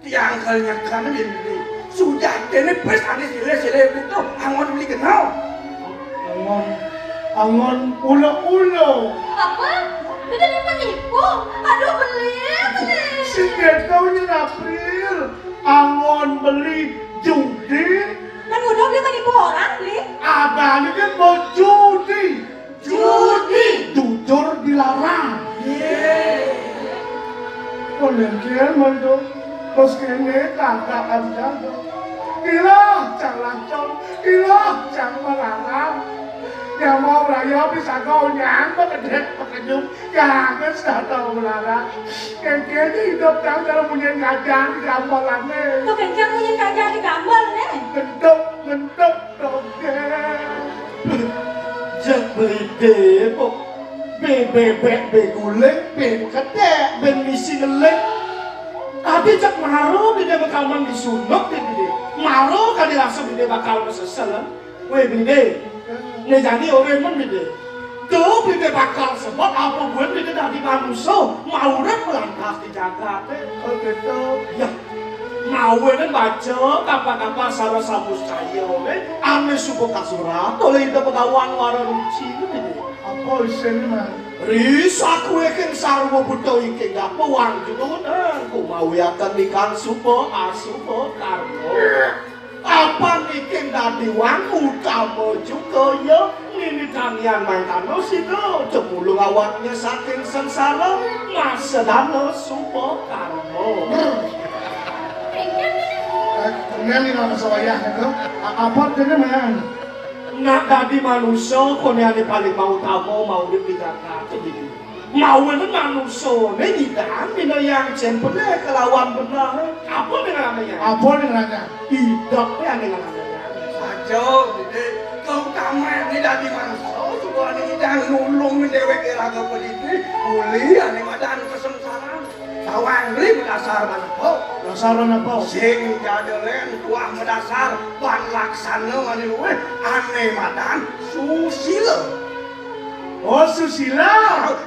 Tiang kal nyekan, Bli Dé. Sujaté né pes ané silih-silih Bli to. Angon beli kenal. Angon, angon ula-ula. Apa? Bli Dé nipu-nipu? Aduh, beli, beli. Si Déko nyén April. Angon beli judi. Kan udah beli menipu orang, beli. Abang ini kan mau judi. Judi. Jujur dilarang. Yé. Kolengkel mendo. Bos kéné kagak harus jago. Ilah, cang lacong. Ilah, cang melarang. Yang mau raya bisa kau nyang, bekedek, bekenyum. Jangan sudah tahu melarang. Kénkén hidup cang dalam munyin gajah di gambalanné. To kénkén munyin gajah di gambalanné. Ngentuk, ngentuk. Jek Bli Dé, kok bé bébék bé guling, bé kedék, bé misi ngeling. Tapi cék maro Bli Dé bakal man disunuk, Bli Dé. Maro kadi rasa Bli Dé bakal mesesel, eh. Wéh, Bli Dé. Né jani orén men, Bli Dé. To Bli Dé bakal sebet apa buin Bli Dé dadi manusa, maurip melantas di jagaté. Oh, kéto. Ya. Mawinan baca kabar-kabar Sara Samucaya, eh, ané suba kasurat olih Ida Bagawan Wara Ruci, Bli Dé. Apa isiné, Man? Ri sakuéking sarwa buta iking dapa wang junan, kumawiaken ikan suba asuba karma. Apan iking dadi wang utama juga ya. Nini tamian mangkana sida, temulung awaknya saking sengsara, masedana suba karma. Eh, kemudian di nama sawayah itu, a-, apa artinya, Man? Nak dadi manusa, koné ané paling mautama, maurip di jagat iki. Mawinan manusané nyidang minayang cén pelih kelawan beneh. Apa né ngaranné? Apa né ngaranné? Idep né ané ngaranné. Saja, Bli Dé. Kautamané dadi manusa, suba ané nyidang nulung déwék iraga padidi, uli ané madan kasengsaran. Tawang Bli madasar manapa? Dasar manapa? Sing jada lén tuah madasar ban laksana ané luih, ané madan susila. Oh, susila.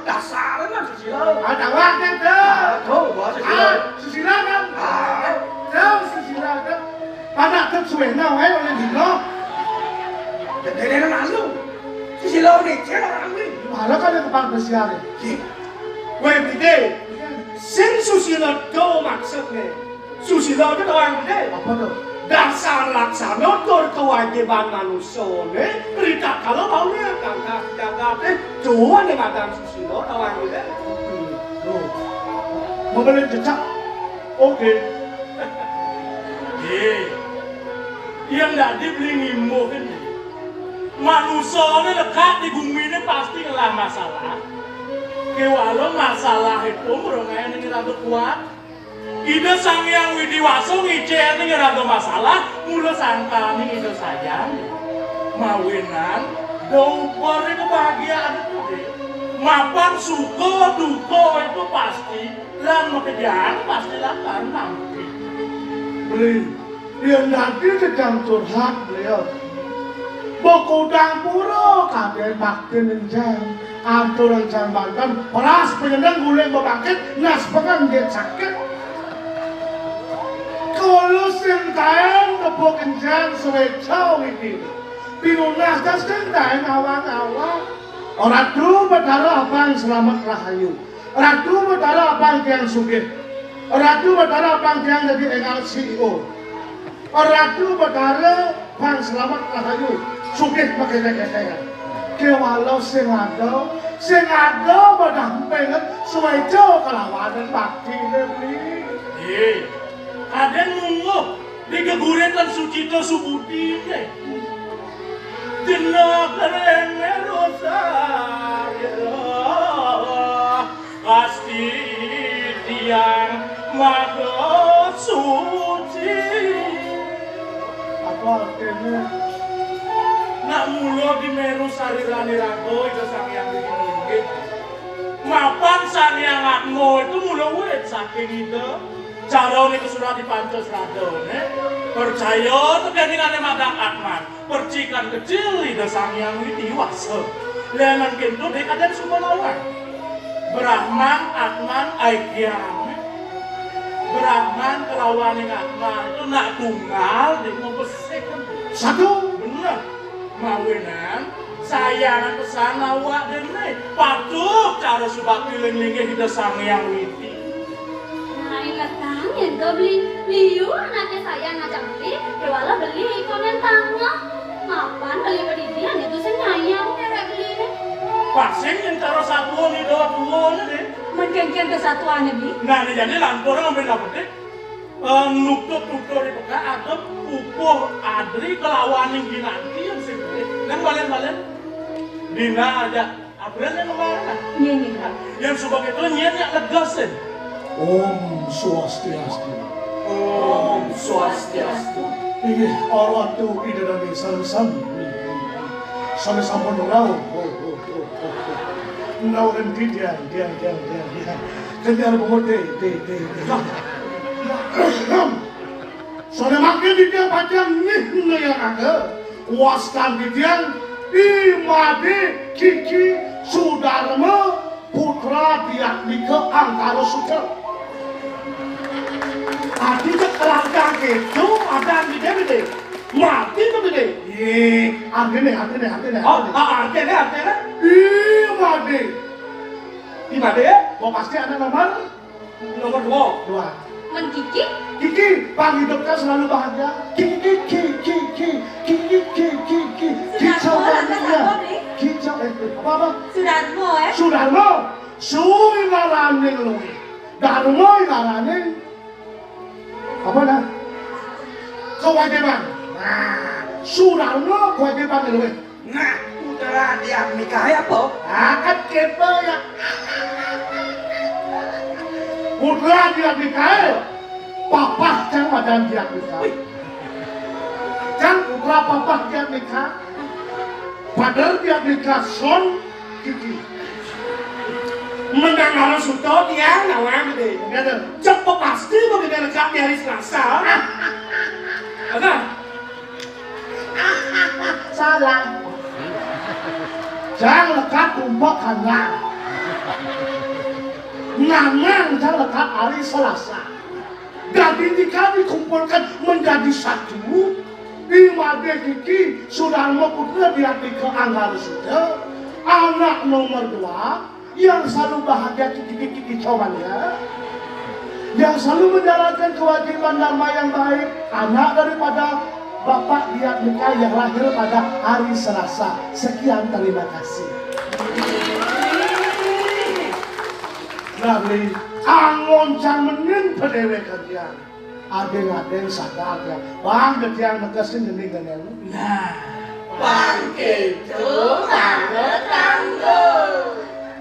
Dasar mah susila. Ah, tawang kan to. Ah, to, bah, susila. Ah, susila kan? Ah. To, susila kan. Pada tet suwéna waé olih dina. Dédénan malu. Susila né cél orang kuwi. Malah kan ada kepala besiar ya. Wéh, Bli Dé. Sing susila to maksudné. Susila to tawang gedé. Apa to? Dasar laksana tur kewajiban manusané, ritatkala maurip kangkang jagaté, tuan yang madan susila tawang gedé. Loh. Membeli jejak. Oke. Yé. Yang dadi beli ngimbuhin. Manusané lekad di guminé pasti ngelah masalah. Kéwala masalahé pun rongainé ngerada kuat. Ida Sang Hyang Widi Wasa ngicén ing raga masalah, mula sangkaning Ida sayang. Mawinan, da uberé kebahagiaan itu, Dé. Mapan suka duka itu pasti, lan makejang pasti lakar nampi. Beli, yén dadi titiang curhat, Beli. Bakudang pura kadén bakti encang. Atur encang banten, peras penyendang guling bebangkit, nas pengen dia sakit. Kalau sing kain tepuk encang suéca widi. Pinunas das sing kain awang-awang. Ratu Betara apang selamet rahayu. Ratu Betara apang tiang sugih. Ratu Betara apang tiang dadi énggal C E O. Ratu Betara apang selamet rahayu. Sugih makéné-kéné. Kéwala sing ada, sing ada bedah empénget suéca kalawanan baktiné, Beli. Ih, kadén mungguh di geguritan sucita subudi, eh. Jenek réné rosarira, pasti tiang maha suci. Apa artinya? Nak mula di méru sarirané raga Ida Sang Hyang Widi Linggihi. Mapan Sang Hyang Atma itu mula wit saking Ida. Carané kesurat di Panca Sradané. Percaya tegening ané madang Atman. Percikan kecil Ida Sang Hyang Widi Wasa. Lénan kénto dé kadén sumanawan. Brahman, Atman, Aikyam. Brahman kelawaning Atman itu nak tunggal dé mabesik. Satu. Bener. Mawinan sayangan pesan awak déné. Patuh cara subakti ling linggih Ida Sang Hyang Widi. Nah, ingetang yén to Beli, liu anaké sayan ngajak Beli, kéwala Beli ikonén tangah. Mapan Beli padidi ané to sing nyayang déwék Beliné. Pasing yén cara satuan ida tuané dé. Mén kénkén kesatuané, Beli? Nah, né jani lantur ngambil dapet dé. Eh, nutut-nutut di peka adep pupuh adri kelawaning ginanti yang sing. Nang balen-balen. Dina aja. April yang kemarin, ah. Iya, iya. Yang suba kéto nyén yang lega sih. Om Swastiastu. Om Swastiastu. Inggih, Ratu Ida Dané sami-sami. Sami sampun rauh. Nau enti tiang, tiang, tiang, tiang, tiang. Kenyar bungut, dé, dé, dé, dé. Soalnya makin di tiang pacang nih, nih yang ada. Wastan di tiang, I Madé Kiki Sudarma putra Diatmika Angkara Sutra. Adi cek kelangkang itu, ada di dia, Bidé. Mati to, Bidé. Yé, artiné, artiné, artiné, Oh, artiné. Ah, artiné, artiné. I Madé. I Madé? Oh, pasti ada nomor? Nomor dua. Dua. Mén Kiki? Kiki, pangidupnya selalu bahagia. Kiki, Kiki, Kiki, Kiki, Kiki, Kiki, Kiki. Sudarma, Kicau ada banyaknya. Apa, Bli? Kicau, eh, apa, apa? Sudarma, eh? Sudarma. Sui ngaraning luih. Darma ngaraning apa nah? Kewajiban. Nah, Sudarma kewajiban luih. Nah, putra Diatmika apa? Akan kita ya. Putra Diatmika, papah cang madan Diatmika. Wih. Cang putra papah Diatmika. Padahal Diatmika son Kiki. Menang harus suto dia nawang gedé. Enggak ada. Cep pasti begini dekat di hari Selasa. Ada. Salah. Cang lekad tumpek hanang. Nanang cang lekad hari Selasa. Dadi nika dikumpulkan menjadi satu. I Madé Kiki Sudarma Putra Diatmika Anggara Suda. Anak nomor dua. Yang selalu bahagia, kiki-kiki kicauannya, yang selalu menjalankan kewajiban dharma yang baik, anak daripada Bapak Diatmika yang lahir pada hari Selasa. Sekian, terima kasih. Nah, Bli, anggon cang menin pedéwékan tiang. Adéng-adéng sadar ya. Bang, dadi yang negesin ngening ngening. Nah. Bang kéto, bang tanggo.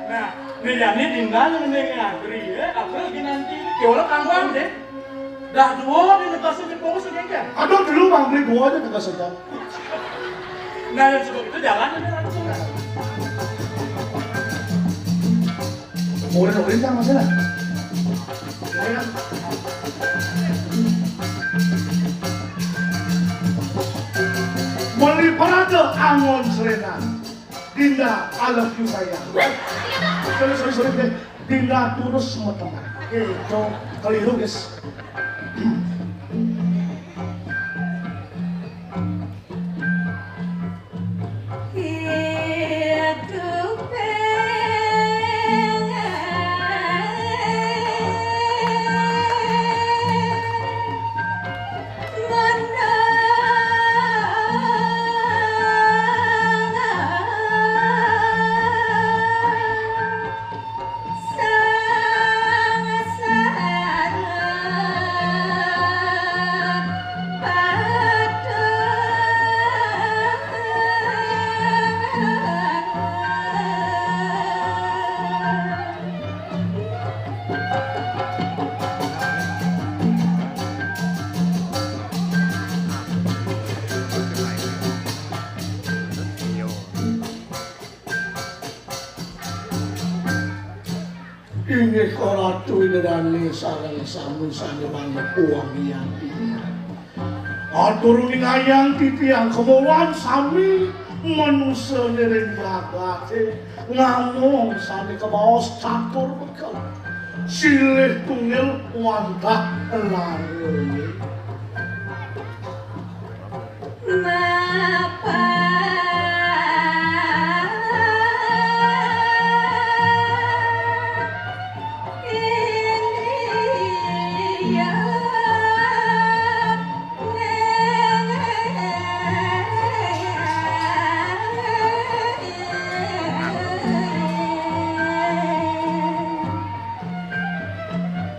Nah, né jani dinggal ngening Adri, ya. April ginanti. Kéwala kanggoan dé. Dah dua di negesin di pungkus segengkel. Aduh, dulu Bang Bli dua aja negesin. Nah, yang sebab itu jalan ini langsung. Boleh, boleh, Mas, ya? Meli parade angon selenan. Dinda, I love you, sayang. Sorry, sorry, sorry, sorry. Dinda terus sama teman. Oke, itu keliru, guys. Inggih Ratu Indrani sareng sami sané mangepuang Hyang Titiang. Atur uning Hyang Titiang kemawon sami manusa ning jagaté ngamong sané kabaos catur bekel. Silih tunggil wantah lare.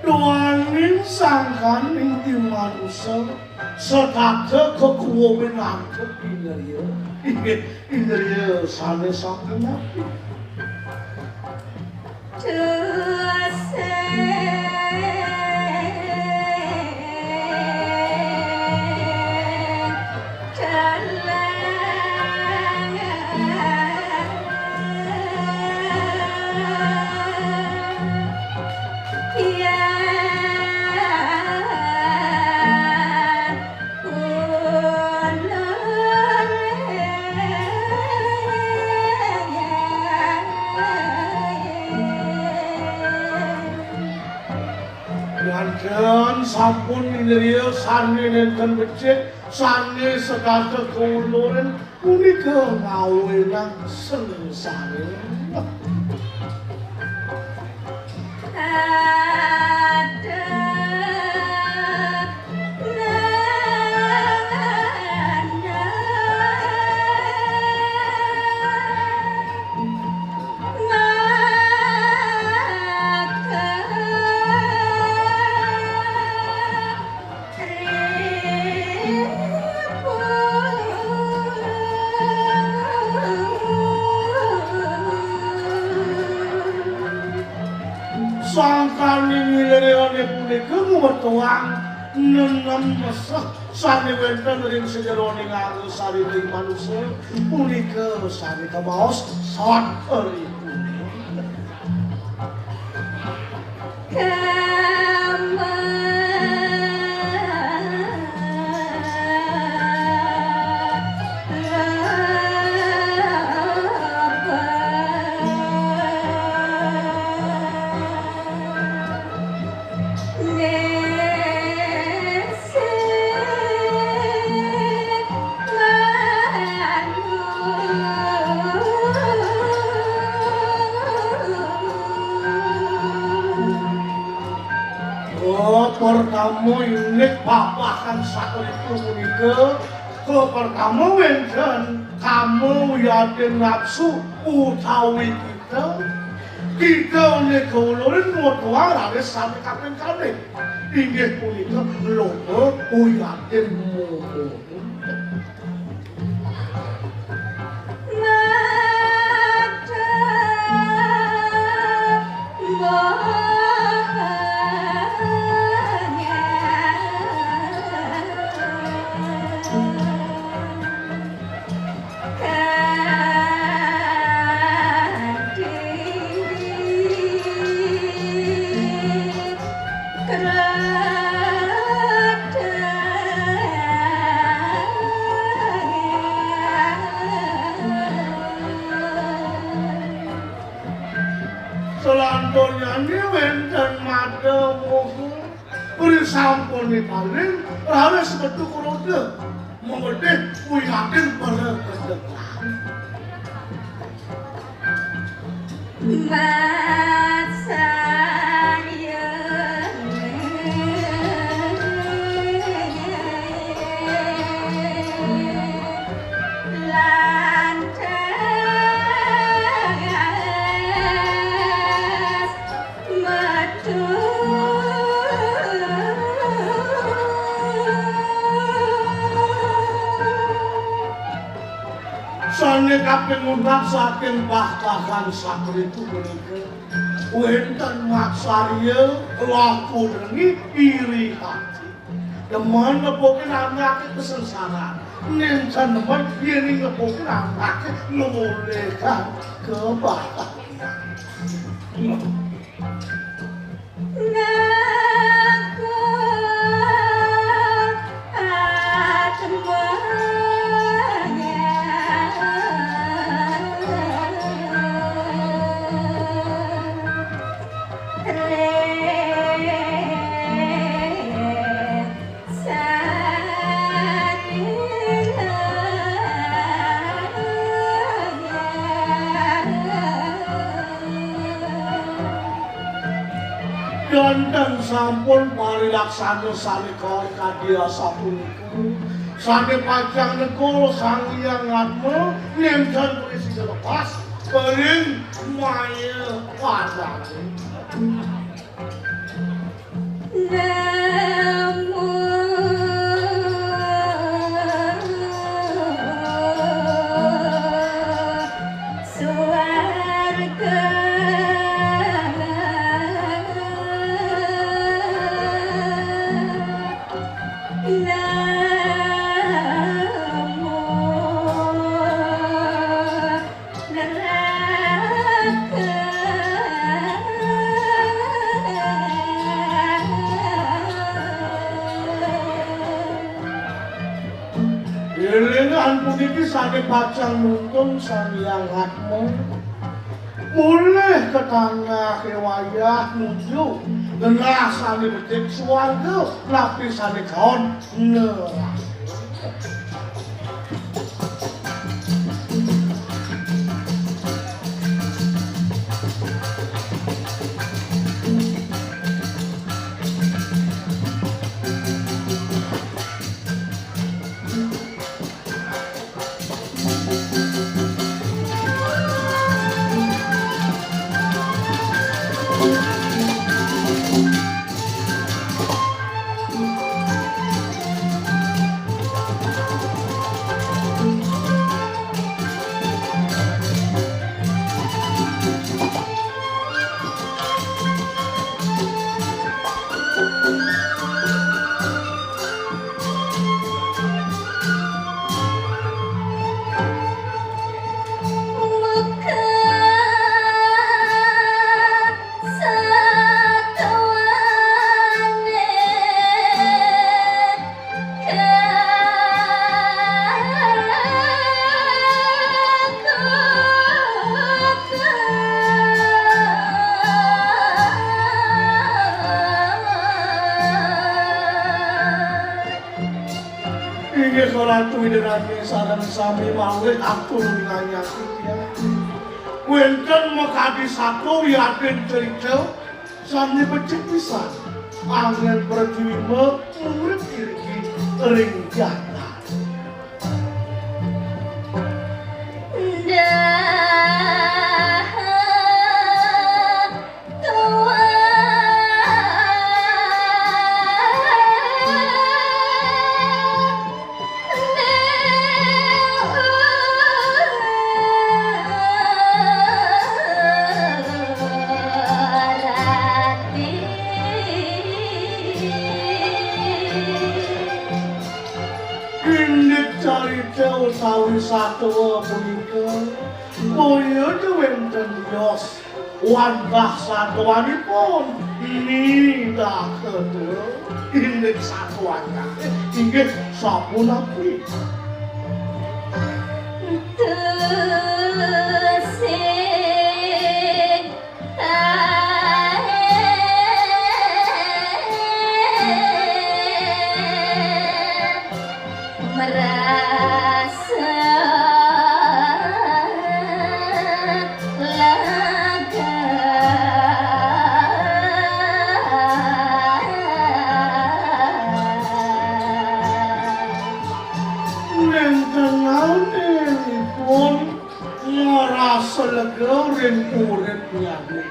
Duaning sangkaning iman usel. Setata kekuwuh minangka Indriya. Inggih, Indriya sané sampun mati. Ngandheng sampun Indriya sané nénten becik, sané setata kauluran, punika ngawinang sengsara. Sangkaning Indriyané punika ngwetuang nenem meseh sané wénten ring sajeroning angga sarira manusa, punika sané kabaos sat eri. Oh, pertama indik papahan sakaliku punika, ke pertama wénten kama wiadin nafsu utawi kita, kita olih kauluran ngwetuang raris sami kaping kalih. Inggih punika loba wiadin moho. Donyane wenten madya moho, ri sampune paling raris metu roda, mengedih wiyatin para kedekan. Matsaya lantas metu. Sane kaping untat saking Bah Tahan Sakritu punika, wenten matsarya laku dengki iri ati. Demen nepukin anake kasengsaran. Ning tan demen yen nepukin anake ngemulihkan kebahagiaan. Ngaku atmanya. Dandan sampun parilaksana sane kawit kadi asapunika, sane pacang nekul Sang Hyang Atma, nenten prasida lepas, ring maya padane. Nemu swarga. Nemu neraka. Elingan puniki sane pacang nuntun Sang Hyang Atma mulih ka tanah ing wayah nuju genah sane becik swarga, napi sane kaon neraka. Inggih Ratu Widarati sareng sami malih atur nganyaki tiyang. Wenten makadi sato wiyatin cerita sane becik pisan. Anggen pratiwimba urip iriki ring jagat. Dah tuan. Indik carita utawi satua punika boya ja wenten yos wantah satuanipun. Nidaketa indik satuannya inggih sapunapi. Tusing Lega ring uripnyané.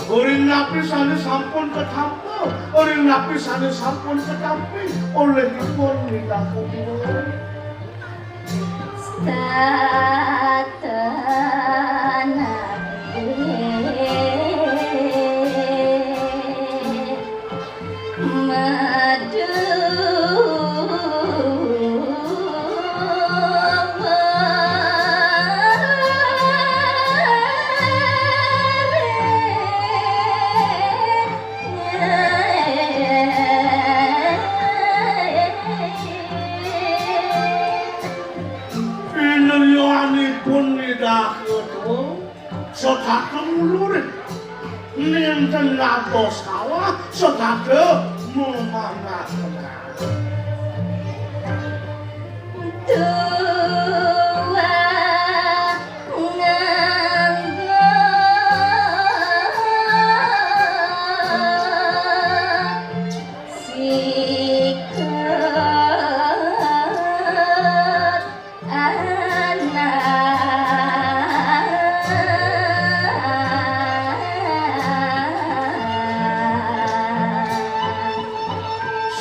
Ring napi sané sampun katampa, ring napi sané sampun katampi, olihipun nindakang. Pinriyanipun Ida Hyang Widi setata ngulurin. Nénten dados kalah, setata memanah.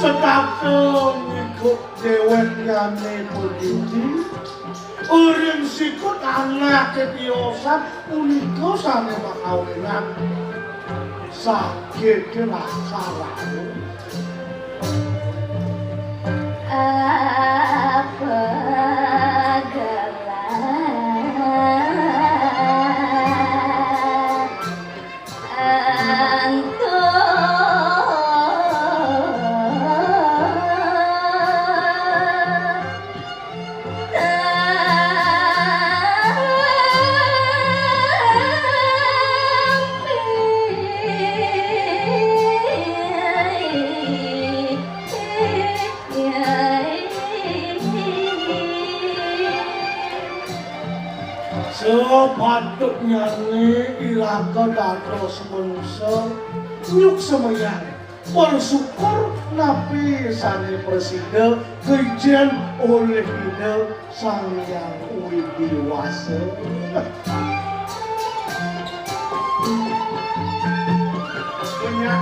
Setata ngikut déwéknyané padidi, ring sikut anaké tiosan punika sané makawinan saking laksa rauh. Sapatutnyané iraga dados manusa, nyuksemayang, bersyukur napi sané prasida kaijén olih Ida Sang Hyang Widi Wasa. Punya.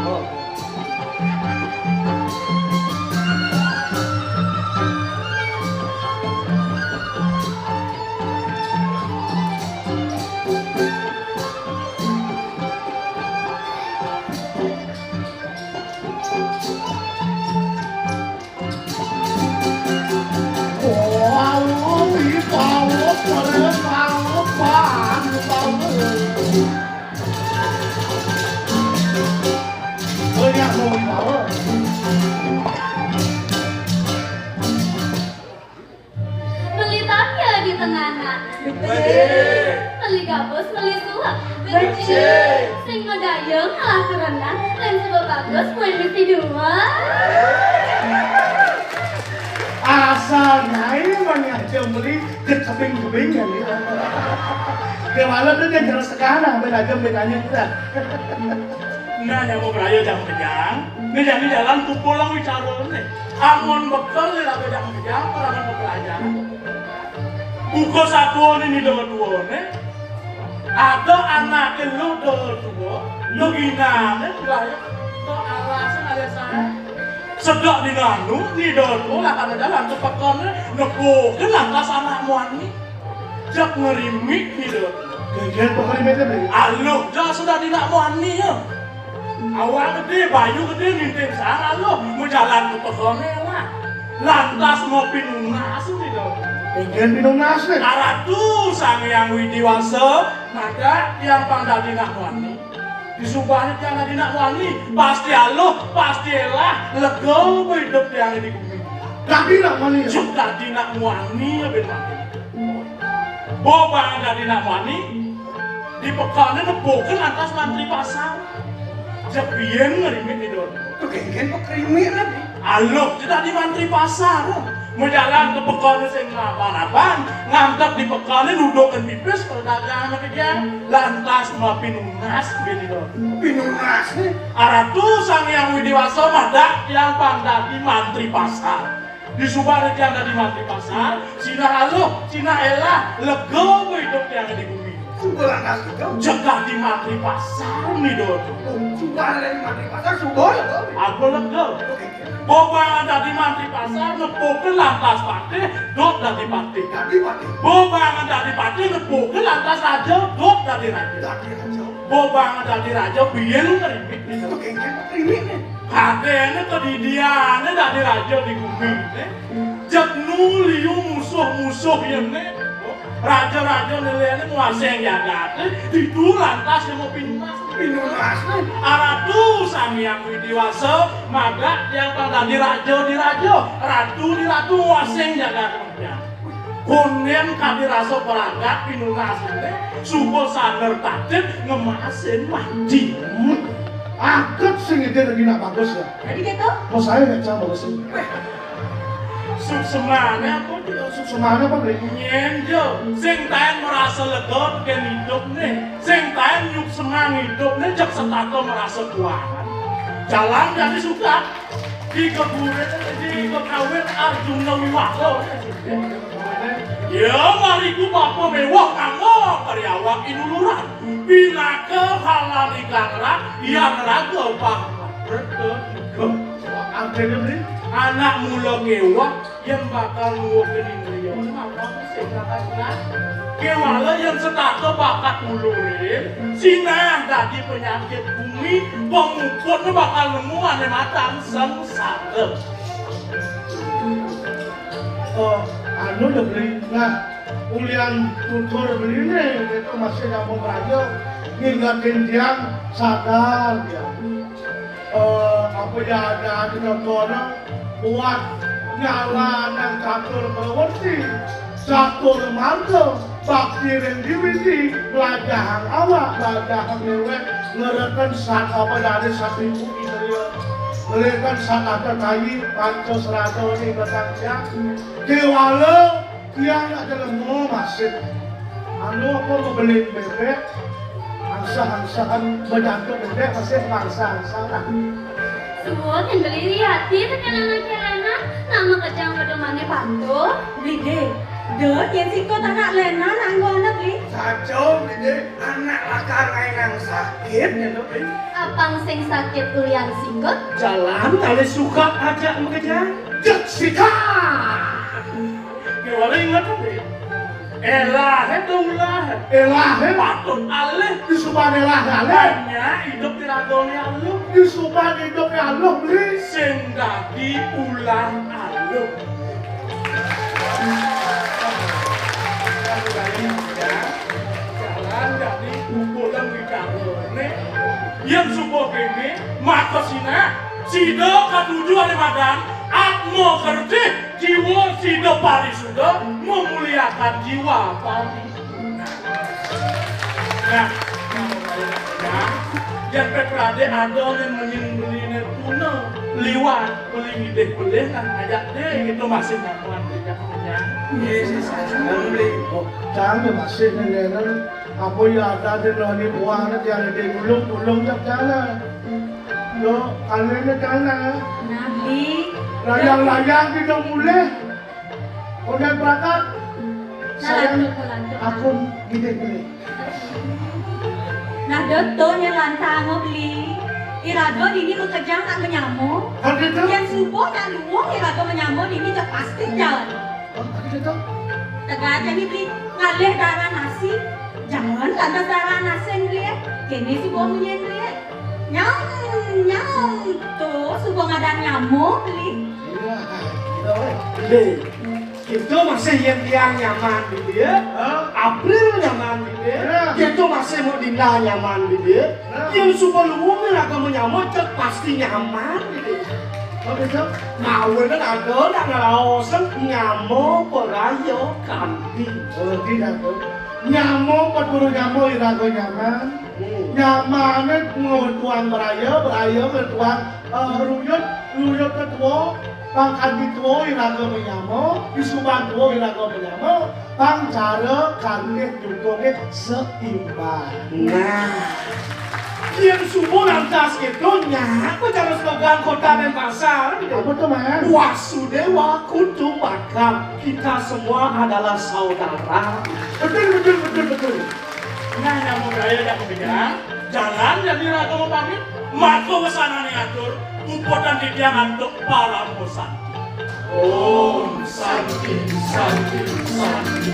Oh. Beli tapia di tengah anak. Beli gabus, beli suwak. Sing madaya ngalah kerenah, lan suba bagus, muen mesti dua. Asal nyai mani aja beli, jeg kebing-kebing ya, nih. Dia malam tuh dia jelas sekarang, beda aja bedanya kita. Nah, nyamuk raya jam kenyang, ini jadi jalan kupulang wicarane. Amun bekel ya laga jam kenyang, laga bekel aja. Buka satuan ini dua-duane. Ada anak lu dua-dua, lu ginane, lahir ke alasan ada saya. Sedek di nganu, ni dua-dua, lah ada jalan ke pekone, nepukin lantas anak muani. Jak ngerimik ni dua-dua. Geger pekone mete, Bli. Aluh, jak sudah tidak muani ya. Awak gedé, bayu gedé, ninting sang aluh, majalan ka pekone lah. Lantas mapinunas, gitu. Éngkén pinunas, né? Aratu Sang Hyang Widi Wasa, madak tiang pang dadi nak muani. Disubane tiang dadi nak muani, pasti aluh, pasti élah, lega idup tiang di gumi. Dadi nak muani, ya? Juk dadi nak muani, ya, ben mati. Bobang dadi nak muani, di pekone nepukin lantas mantri pasar. Jepien ngerimit di dor. Tuh genggen kok kerimit lagi. Aluh, kita di mantri pasar. Majalan ke pekone sing mapan-apan, ngantek di pekone nuduhkan pipis perdagangan sama dia. Lantas mapinunas, bini dor. Pinunas nih. Aratu Sang Hyang Widi Wasa madak yang pang dadi mantri pasar. Disubané tiang dadi mantri pasar, sinah aluh, sinah élah, lega idup tiangé di gumi. Suba lantas lega. Jeg dadi mantri pasar, Ida. Oh, suba dadi mantri pasar, suba lega. Aku lega. Oké. Bobangan dadi mantri pasar, nepukin lantas patih, dot dadi patih. Dadi patih. Bobangan dadi patih, nepukin lantas raja, dot dadi raja. Dadi raja. Bobangan dadi raja, piye lu ngrimit, Ida? Oké, ngrimit, né. Kadéné kadidiané dadi raja di gumi, né. Jeg nu liu musuh-musuh yén, né. Raja-raja liyané nguasain jagaté, ditu lantas yang mau pinunas. Pinunas, né. Aratu Sang Hyang Widhi Wasa, madak tiang pang dadi raja di raja, ratu di ratu nguasain jagaté. Kondén kadi rasa pragat pinunas, né. Suba saner tatit ngemasin mati. Aget sing ngidih lagi nak bagus ya. Dadi kéto? Mau saya nggak cang bagus sih. Suksemané apa, Dik? Suksemané apa, Dik? Nyén, Jo. Sing taén merasa lega tekén idup né. Sing taén nyuksemang idup né, jeg setata merasa kuaran. Jalan jani suka. Di keburen, di kekawin Arjuna Wiwaha. Ya, mariku bapa méweh kanggo kari awak inuluran. Pinaka halan ikang rak, yang raga pang berketiga. Artinya, Bli? Anak mula kéweh, yén bakal nuwuhin indriya, maka sing bakal ilang. Kéwala yén setata bakat ngulurin, sinah dadi penyakit bumi, pamuputné bakal nemu ané matan sengsara. Oh, anu ya, Bli. Nah, ulian tutur Bli né, itu masih nyambung raja, ngingetin tiang sadar ya. Eh, apa ya ada di kono buat nyala nang catur prawerti, catur marga, bakti ring diwiti, mlajahang awak, mlajahang déwék, ngereken sat-, apa dadi satripu indriya, ngereken satata kayi, panca srada ning batang tiang. Kéwala tiang nak jelema masih. Anu apa, mabeli bébék, angsah-angsahan, majantuk bébék, masih angsah-angsahan. Suwun, Beli, Riyadi tekén anaké Lénan, nak makejang pada mané patuh. Bli, Dé, Dé, yén sikut anak Lénan, anggo anak, Bli. Saja, Bli, Dé, anak lakar ngaénang sakit, ya, Bli. Apang sing sakit ulian sikut? Jalan kalih suka ajak makejang. Jeg sika! Kéwala inget, Bli. Élahé to ulahé. Élahé. Patut alih. Disubané élahé alih. Banyak idup di ragané aluh. Disubané idup aluh, Bli. Sing dadi ulah aluh. Jalan dadi pukulan wicarané. Yén suba kéné, maka sinah, sida katuju ané madan, atma kertih, jiwa sida parisuda, memuliakan jiwa parisuda. Nah, yén pepradé ada yén menyang beliné tuna, liwat, beli ngidih beli, nah, ajak deh, itu masih nyakuan, ajak kenyang. Iya, sih, saya senang beli. Oh, jangan masih nengenan. Apa ya ada di noni buahnya, jangan di gulung-gulung, jak jangan. Lo, anehnya jangan. Nah, Bli. Layang-layang kita mulih. Udah berangkat. Nah, sayang, lanjut, lanjut. Aku ngidih beli. Nah, Dé, to nyén lantang, Bli. Iraga dini makejang nak manyama. Ada to? Yén suba nak luung iraga manyama dini, jeg pasti jalan. Oh, ada to? Tegal jani, Bli, ngalih darah nasi. Jalan lantas darah nasi, Bli. Kéné suba munyin, Bli. Nyam, nyam. To, suba ngadan nyama, Bli. Iya, gitu, wéh. Bli. Kita masih yén tiang nyaman di dia, hah? April nyaman di dia, ya. Kita masih mau Dinda nyaman di dia. Ya. Yén suba luung raga manyama, jeg pasti nyaman di dia. Apa itu? Mawinan ada nak ngeraosan nyama paraya kanti. Oh, tidak, tuh. Nyama paturu nyama iraga nyaman. Hmm. Nyamané ngwetuang braya, braya ngwetuang, eh, ruyut, ruyut tetua, pang kanti tua iraga manyama, disubané tua iraga manyama, pang cara kanti dukungé seimbang. Nah. Yén subuh lantas kéto, nyak, kok cara slogan Kota Denpasar gitu. Apa tuh, Mas? Wasudewa Kutumbaka, kita semua adalah saudara. Betul, betul, betul, betul. Nah, nyambung gaya dah kepikiran. Jalan jadi raga mau pamit. Maka wésanané atur, puput dan titiang antuk Parama Santi. Om Santi, Santi, Santi.